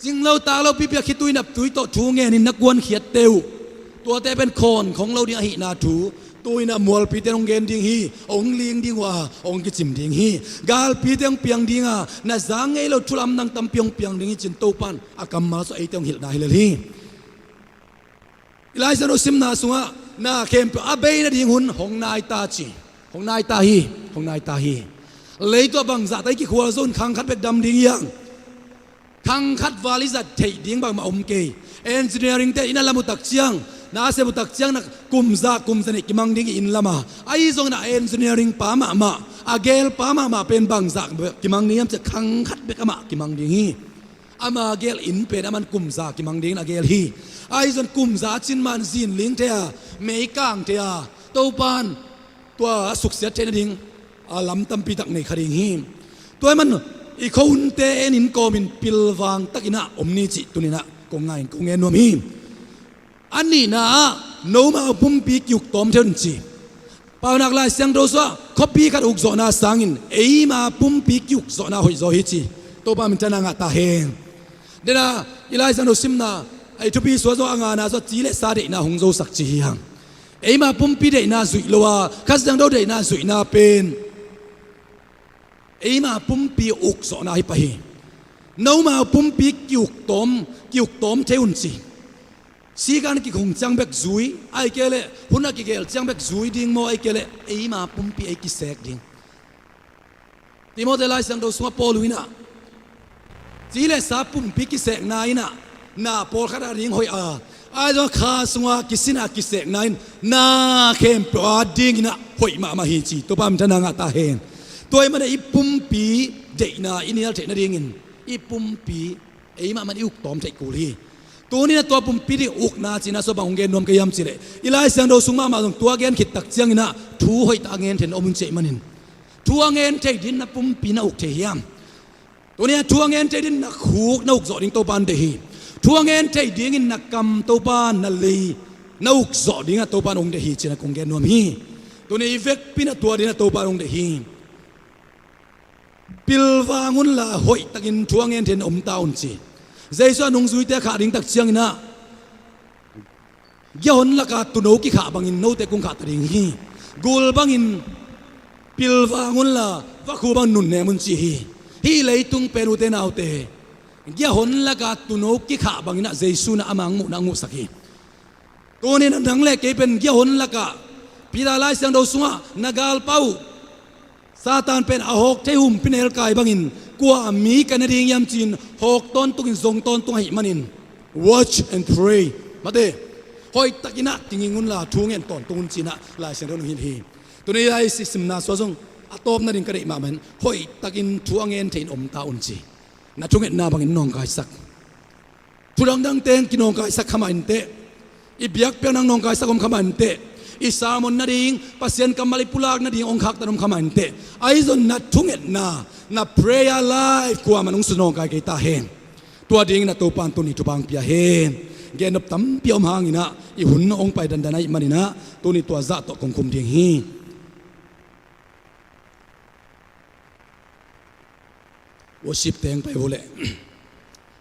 cing lo tak lopi pia khitui naptui tawh thu ngenin na kuankhiatte uh, tuate pen khawnkhong lo ding ahihna thu tu-in ah mualpite hong gen ding hi. Hong ling ding uh a, hong kicim ding hi. Galpite hong piang ding a, na za ngei lo thu lamdang tampi hong piang ding hi, ci-in Topa in a kammal sungah eite hong hilhna hi lel hi. I Lai Siangtho simna sungah na khempeuh a bei nading hun hong nai ta ci. Hong nai ta hi. Hong nai ta hi. Leitung ah bangzah tak i kikhual zo in khang khat bek dam ding hi hang. Khang khat val i zat theih ding bangmah om kei. Engineering te i na lam uh tak ciang, na sep uh tak ciang, na kum za, kum za nih kimang ding hi inn lam a. Ahi zongin a engineering pa mahmah, a gel pa mahmah pen bangzah kimang ding hiam cih leh khang khat bek amah kimang ding hi. Ama gel inn pen aman kum za kimang dingin a gel hi. Ahi zongin kum za a cin ma-in zinling thei a, mei kang thei a, Topa in tua a suksiat theih nading a lam tampi tak nei kha ding hi. Tua ahih manin i khuahunte en in kawmin pilvang takin ah om ni cih tuni-in ah kong ngai in kong gen nuam hi. A nihna ah nomau pumpi ki-uk tawm thei un ci. Paunak Lai Siangtho sungah khuapi khat ukzawhna sangin eima pumpi ki-ukzawhna hoihzaw hi ci. Topa minthanna ngah ta hen. Dena i Lai Siangtho simna a i thupi sua zo a ngana sua ci le sa deihna hong zosak ci hi hang. Eima pumpi deihna zuih lo a, Kha Siangtho deihna zuihna pen eima pumpi ukzawhna hi pah hi. Nomau pumpi ki-uk tawm, ki-uk tawm thei un ci. Sikan kikhung ciang bek zui, ahih kei leh hun a kigel ciang bek zui ding maw, ahih kei leh eima pumpi ei kisek ding. Timoti Lai Siangtho sungah Paul in ah ci le sa pumpi kisekna in ah na pawlkhat a ding hoih a, ahi zong kha sunga kisin a kisekna in na khempeuh a dingin ah hoih mahmah hi ci. Topa minthanna ngah ta hen. Tua ahih manin i pumpi deihna i nial theih nadingin i pumpi eimah man i uk tawm theih kul hi. Tuni-in a tua pumpi ding ukna cihna sua bang hong gen nuam ka hiam cih leh i Lai Siangtho sung mahmah zong tua gen khit tak ciangin ah thu hoih tak a ngen thei in om un ci ahih manin, thu a ngen thei dingin na pumpi na uk thei hiam? Tuni-in a thu a ngen thei dingin na khuk na ukzawh ding Topa in deih hi. Thu a ngen thei dingin na kam Topa in na lei na ukzawh dingin ah Topa in hong deih hi ci-in ah kong gen nuam hi. Tuni i vekpi-in ah tua dingin ah Topa in hong deih hi. Pilvang unla hoihtakin thu a ngen thei in om ta un ci. Jesu a nungzuite khah ding tak ciangin ah giahon laka tuuno kikhah bangin note kong khah ta ding hi. Gul bangin pilvang unla vakhu bangin nunnem un ci hi. Hih leitung pen ute naute, giahon laka tuuno kikhah bangin ah Jesu in ah ama hong muhna hong muhsak hi. Tuni-in ah nang le kei pen giahon lakah Peter Lai Siangtho sungah na galpa uh Satan pen a hawk thei humpinelkai bangin kua mi ka ne ding hiam ci-in hawk tawntungin zong tawntung ahih manin, watch and pray. Mate, hoihtakin ah tinging unla thu ngen tawntung un ci-in ah Lai Siangtho in hong hilh hi. Tuni i Lai Siangtho simna sua zong a tawpna ding ka deih mahmah in hoihtakin thu a ngen thei in om ta un ci. Na thungetna bangin nawngkaisak. Thu dangdang teng kinawngkaisak kha mah inteh. I biakpiakna nawngkaisak om kha mah inteh. I sermon nading, Pasian kammal i pulak nading hong khaktan om kha mah inteh. Ahi zong na thungetna, na prayer life kuamah in hong su nawngkai kei ta hen. Tua dingin ah Topa in tuni thupha hong pia hen. Gennop tampi a om hangin ah i hun hong pai dandan ahih manin ah tuni tua zah tawh kong khum ding hi. Worship teng pai uh leh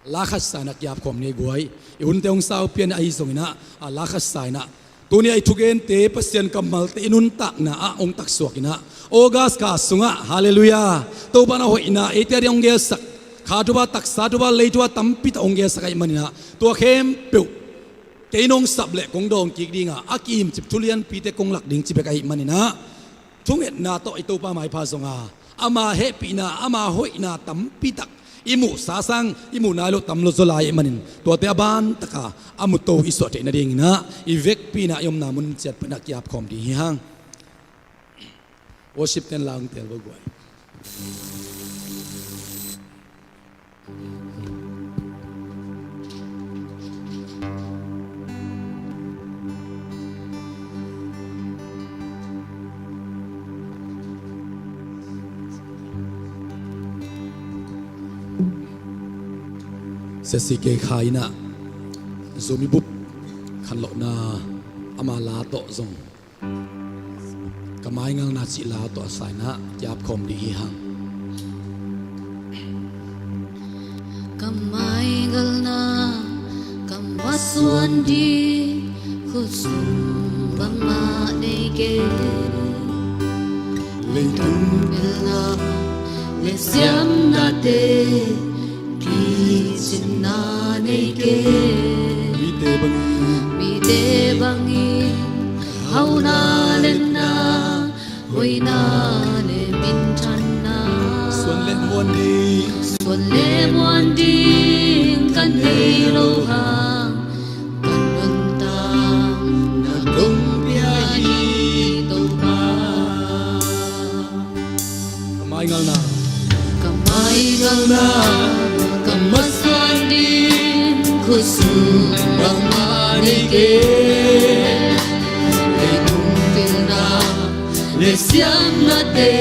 la khat sa-in ah kiap khawm ni guai. I hunte hong sau pian ahi zongin ah, a la khat sa-in ah tuni a i thugente, Pasian kammalte i nuntakna ah hong taksuak in ah August kha sungah, halleluiah, Topa in a hoihna eite a ding hong gelsak, kha thupha, taksa thupha, lei thupha tampi tak hong gelsak ahih manin ah tua khempeuh kei nong sap leh kong dawng kik ding a, a ki-imcip thu lianpite kong lak ding ci bek ahih manin ah thungetna tawh i Topa maipha zong a, ama hehpihna, ama hoihna tampi tak i muhsa sang i muh nai loh tam lo zaw lai ahih manin tuate a ban taka a muto i suah theih nadingin ah i vekpi-in ah i omna mun ciat pan ah kiap khawm ding hi hang. Worship ten la hong teel bo guai. Sesi Kei Khai in ah Zomi bup khanlawhna ama la tawh zong, Ka Maingalna cih la tawh a sa in ah kiapkhawm ding hi hang. Ka maingalna ka masuan ding khutsung bangmah nei kei. Leitung pilna le siamnate kicinna nei kei. Mite bangin, mite bangin hauna le na, hoihna le minthanna, suan le muan ding, suan le muan ding ka nei lo hang, ka nuntak na kong pia hi Topa. Ka maingalna, ka maingalna ka masuan ding khutsung bangmah nei kei. Leitung pilna le siamnate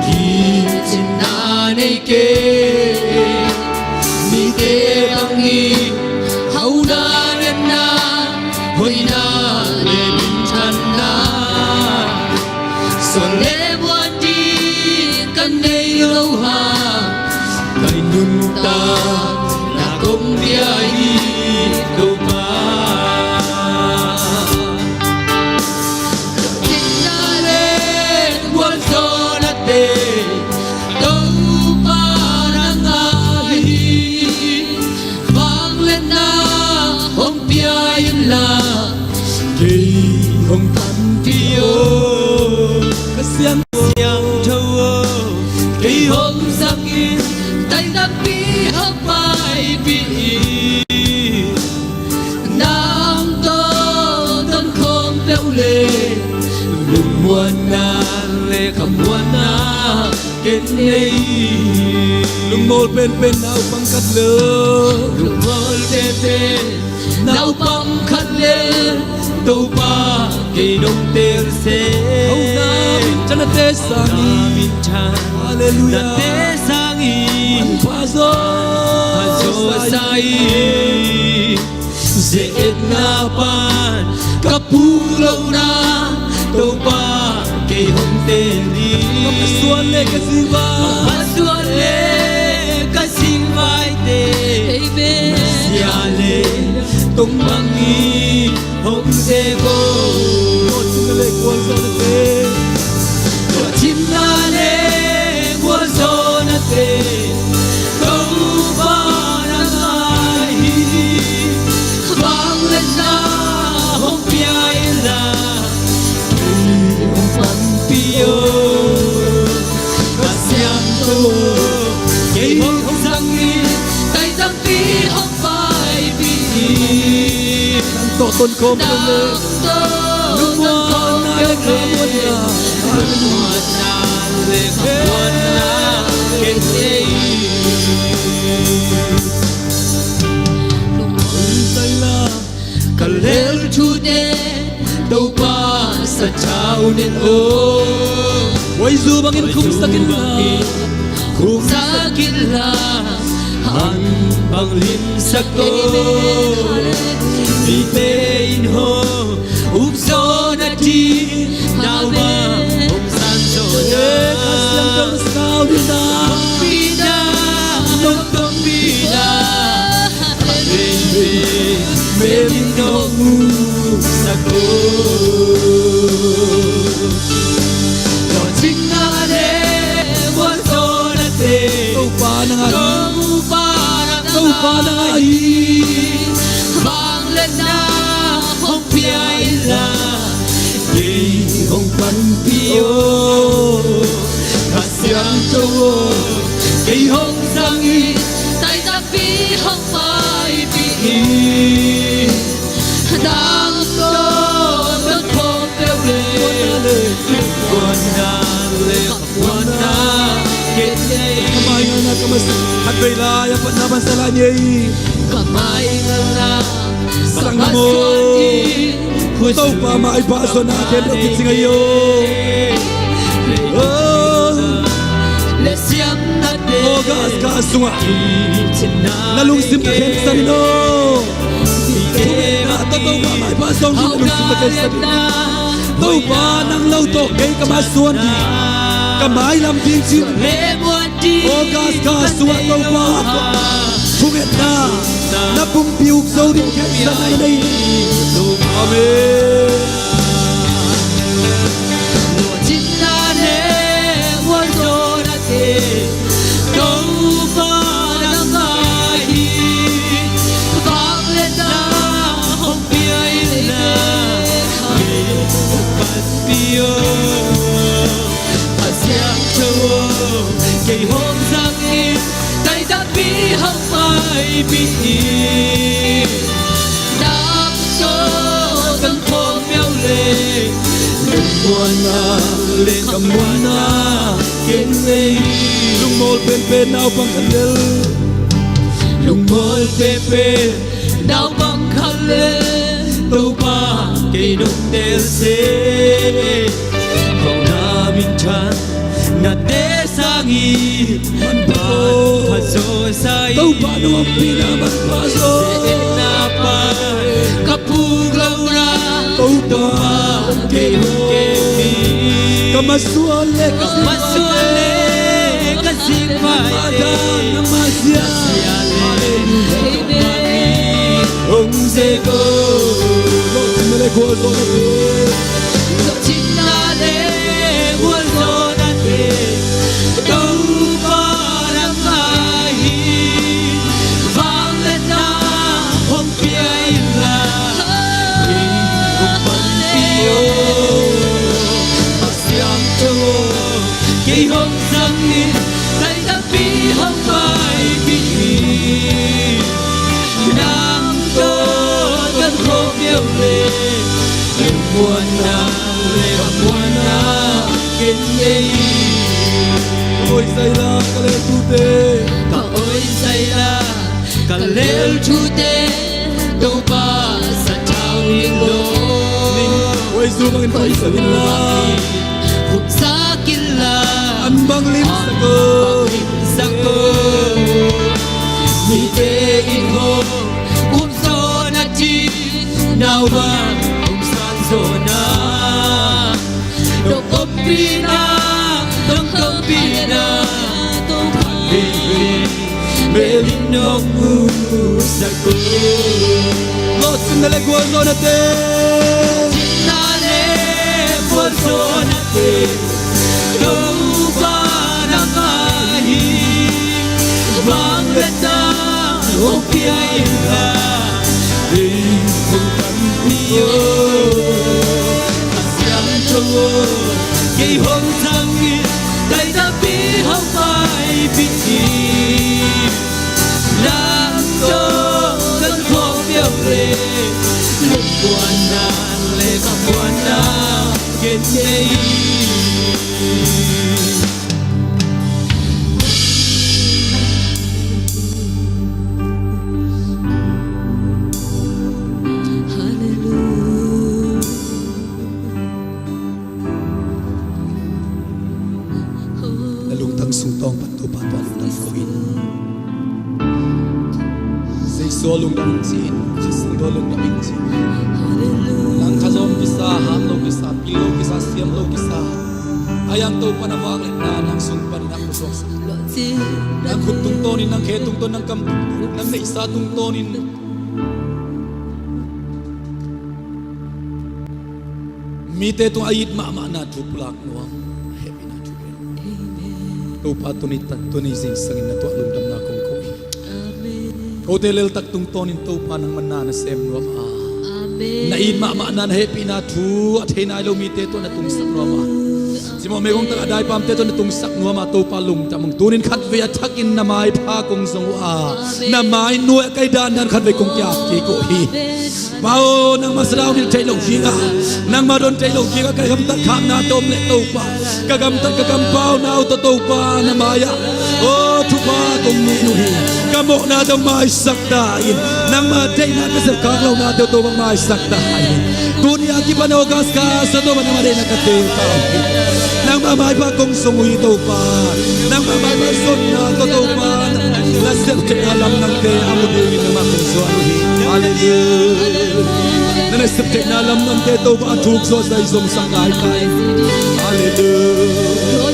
kicinna nei kei. Mite bangin hauna le na, hoihna le minthanna, suan le muan ding ka nei lo hang, ka nuntak na kong pia hi Topa. Ka cingna le gualzawhnate Topa nang a hi. Vangliatna hong pia inla, kei hong panpih o. Ka Siangtho, Siangtho aw, kei hong zangin, tai tampi hong paipih in. Nang tawh tonkhawm peuh le, lungmuanna le khamuanna ken nei. Lungmual penpen naupang khat le, lungmual penpen naupang khat le, Topa kei nong teel seh. Hauna minthanna te sangin, hauna minthanna, halleluiah, te sangin manpha zaw, manpha zaw sa hi. Ze-etna pan ka puk lohna, Topa kei hong teel in. Ka masuan le ka zingvai, ka masuan le ka zingvaite, amen, Messiah le tong bangin hong ze ko. Tua cingna le gualzawhnate, tua cingna le gualzawhnate Topa nang a hi. Vangliatna hong pia inla, kei hong panpih o. Ka Siangtho, kei hong zangin, tai tampi hong paipih in. Nang tawh tonkhawm peuh le, lungmuanna le khamuanna, lungmuanna le khamuanna ken nei. Lungmuan zaila ka lel thute, Topa sa thau nen o. Huaizu bangin khumsak inla, khumsak inla, hang bang limsak o. Mite in hong upzawhna ding, nau mah hong sanzawhna, Kha Siangtho hong sanzawhna, hong pina, hong tongpina, a veve mem in hong upsak o. Tua cingna le gualzawhnate Topa nang a hi. Topa nang a hi. Vangliatna hong pia inla, kei hong panpih o. Kha Siangtho aw, kei hong zangin, tai tampi hong paipih in. Nang tawh tonkhawm peuh le, lungmuanna le khamuanna ken nei. Ka maingalna ka masuan, khatvei lai a patna pan sa lai ni ei. Ka maingalna sang ngam o. Topa mah i pahzaw na khempeuh kicing ahi o. Oh. August kha sungah Na lungsim ka khensan in aw. Thungetna tawh Topa maipha zong ding na lungsim ka khensan in. Topa nang lo tawh kei ka masuan ding, ka mailam ding ci. August kha sungah Topa thungetna na pumpi uk zo ding khensan na nei. Amen. Kei hong zang in, tai tampi hong maipih in. Nang tawh kan khawm peuh leh, lungmuanna le khamuanna ken nei. Lungmawl penpen naupang khat lel, lungmawl penpen naupang khat lel, Topa kei nong tel seh. Kong na minthan na te sangin manpha zaw sa in. Topa nong ompihna manpha zaw. Ka puk lohna Topa kei hong kem hi. Ka masuan le ka masuan le ka zingpha in. Nangmah zia le hong zek o. Lawhcinna le gualzawhna te, lawhcinna le gualzawhna te, Topa nangmah hi. Vangliatna hong pia inla, kei hong panpih o. Pasian tawh kei hong zang in, tai tampi hong maipih in. Nang tawh kan khawm peuh leh, lungmuanna le khamuanna ken nei. Ka oi zaila ka lel thute, ka oi zaila ka lel thute, Topa sathau in lo. Oi, zu bangin oi zu bangin la. Khupsak inla, an bang limsak o. An bang limsak o. Mite in hong um zaw na, ci nau bang hong san zaw na. Nong ompihna, nong ompihna, Topa hei hei. Mel in nong musak o. Lawhcinna le gualzawhna te, lawhcinna le gualzawhna te, Topa nangmah hi. Vangliatna hong pia inla, kei hong panpih o. Pasian tawh kei hong zang in, tai tampi hong maipih in. Nang tawh kan khawm peuh leh, lungmuanna le khamuanna ken nei. Halleluia. Na lungtang sung tawng pan Topa tawh lungdam ko in. Jesu aw lungdam in ci in, Jesu aw lungdam in ci in. Nang kha zawm kisa, hat lo kisa, pil lo kisa, siam lo kisa. A yang Topa na vangliatna nang sung panin a pusuaksak. Nang khut tungtawnin, nang khe tungtawn, nang kam tungtawn, nang neihsa tungtawnin mite tungah a it mahmahna thu pulak nuam, a hehpihna thu gen. Amen. Topa tuni tak, tuni zingsangin na tuah lungdamna kong ko hi. Amen. Kote leltak tungtawnin Topa nangmah na na sem nuam a. Amen. Na it mahmahna, na hehpihna thu a thei nai lo mite tawh na tungsak nuam a. Cimawh meigong tak a daipamte tawh na tungsak nuam a, Topa lungdam ung. Tunin khatvei a thakin na maipha kong zong uh a. Amen. Na mai nuai a kai dandan khatvei kong kiap kik uh hi. Amen. Pa aw, nangmah sathau in theih loh kik a, nangmah don theih loh kik a, ka gamtat khakna tawm leh Topa, ka gamtat ka kampauna uh tawh Topa na mai-ah, aw, thupha kong ngen uh hi. Ka mawhna tawh maisak ta in, nangmah deihna ka sepkhak lohnate uh Topa maisak ta in. Tuni a kipan August kha sung Topa nangmah deihna ka teel ta uh hi. Nangmah maipha kong zong uh hi Topa. Nangmah maipha zonna tawh Topa na sep theihna lam Hallelujah. Na nasep theihna lamdangte Topa a thuk zawh zai zongsak lai ta in. Hallelujah.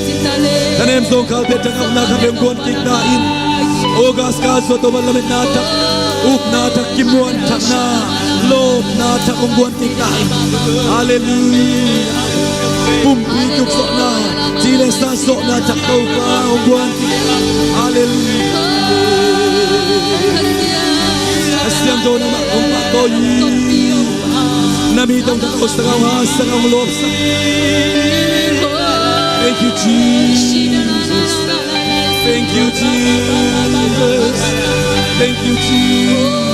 Thanem zawngkhalte thangahna khat hong guan kik ta in. August kha zuah Topa lametna thak, ukna thak, kimuanthakna, lawpna thak hong guan kik ta in. Hallelujah. Pumpi tukzawhna, ci le sa zawhna thak Topa hong guan kik ta in. Hallelujah. A siangtho nangmah hong pahtawi. Na mi tawh hong tawh sak a, hong haisak a, hong lawpsak. Thank you, Jesus. Thank you, Jesus. Thank you, Jesus.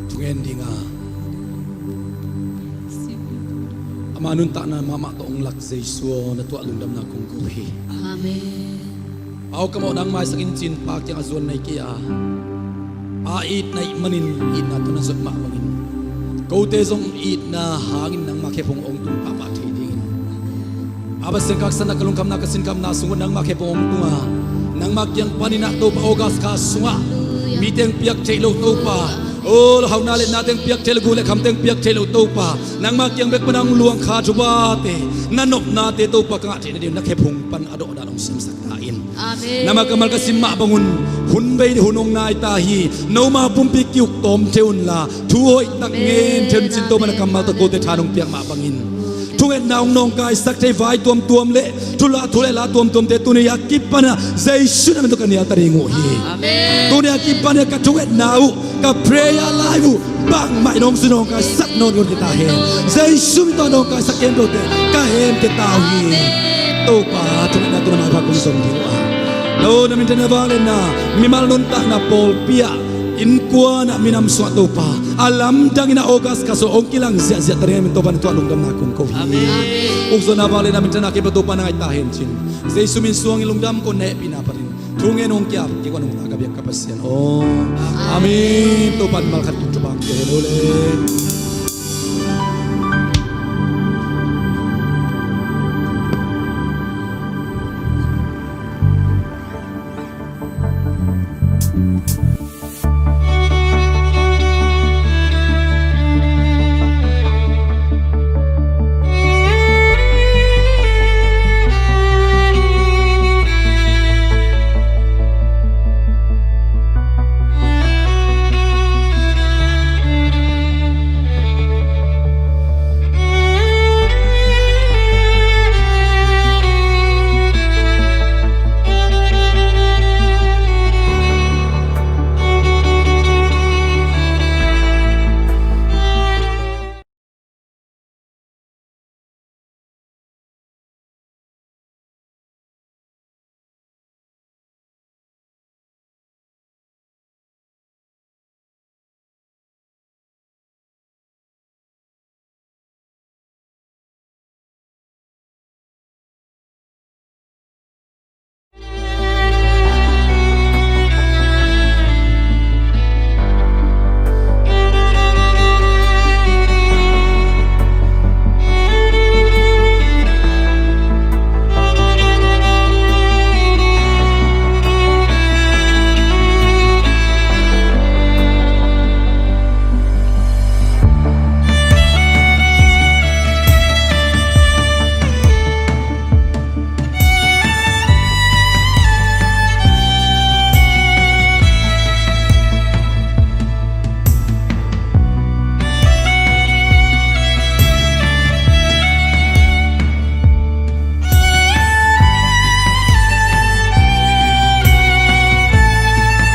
Thungen ding a, ama nuntakna mahmah tawh hong lak Jesu aw, na tuah lungdamna kong ko hi. Amen. Pa aw, ka mawhna hong maisak in, ci-in Pa kiangah zuan na hi kei a, Pa itna ahih manin itna tawh na zuat mah bangin, kote zong itna hangin nangma khephung hong tung pahpah thei dingin, Pa Pasian, ka haksatna, ka lungkhamna, ka sinkhamna sung uh nangma khephung hong tung a, nangma kiang panin ah Topa, August kha sungah mite hong piak theih loh Topa, aw, hauhna le nateng piak theih loh, guh le khamteng piak theih loh Topa, nangma kiang bek pan a hong luang kha thupate, na nopnate Topa ka ngah theih nading na khephung pan a dawhdan hong siamsak ta in. Amen. Nangma kammal ka sim mah bangun, hun bei hun hong nai ta hi. Noma pumpi ki-uk tawm thei unla, thu hoih tak ngen thei un, ci-in Topa na kammal tawh kote tha nong piak mah bangin, thungetna hong nawngkaisak thei vai tuamtuam le thu la, thu le la tuamtuamte tuni a kipan a Jesu na min tawh ka nial ta ding uh hi. Amen. Tuni a kipan a ka thungetna uh, ka prayer life uh bangmah in hong zu nawngkaisak nawn kei ta hen. Jesu min tawh nawngkaisak khempeuhte ka hemte ta uh hi. Topa, thungetna tawh na maipha kong zong ding uh a, na aw, na minthanna vangliatna, mimal nuntakna, pawlpi ah, innkuan ah, minam sungah Topa, a lamdangin a August kha sung hong kilang ziahziah ta dingin Topa na tuah lungdamna kong ko hi. Amen. Ukzawhna vangliatna, minthanna khempeuh Topa na ngaih ta hen, ci-in Jesu min suangin lungdam kong, na hehpihna panin thungen hong ki-ap kik un, nungta ka biak ka Pasian aw. Amen. Topa in malkhat kum thupha hong pia hen aw le.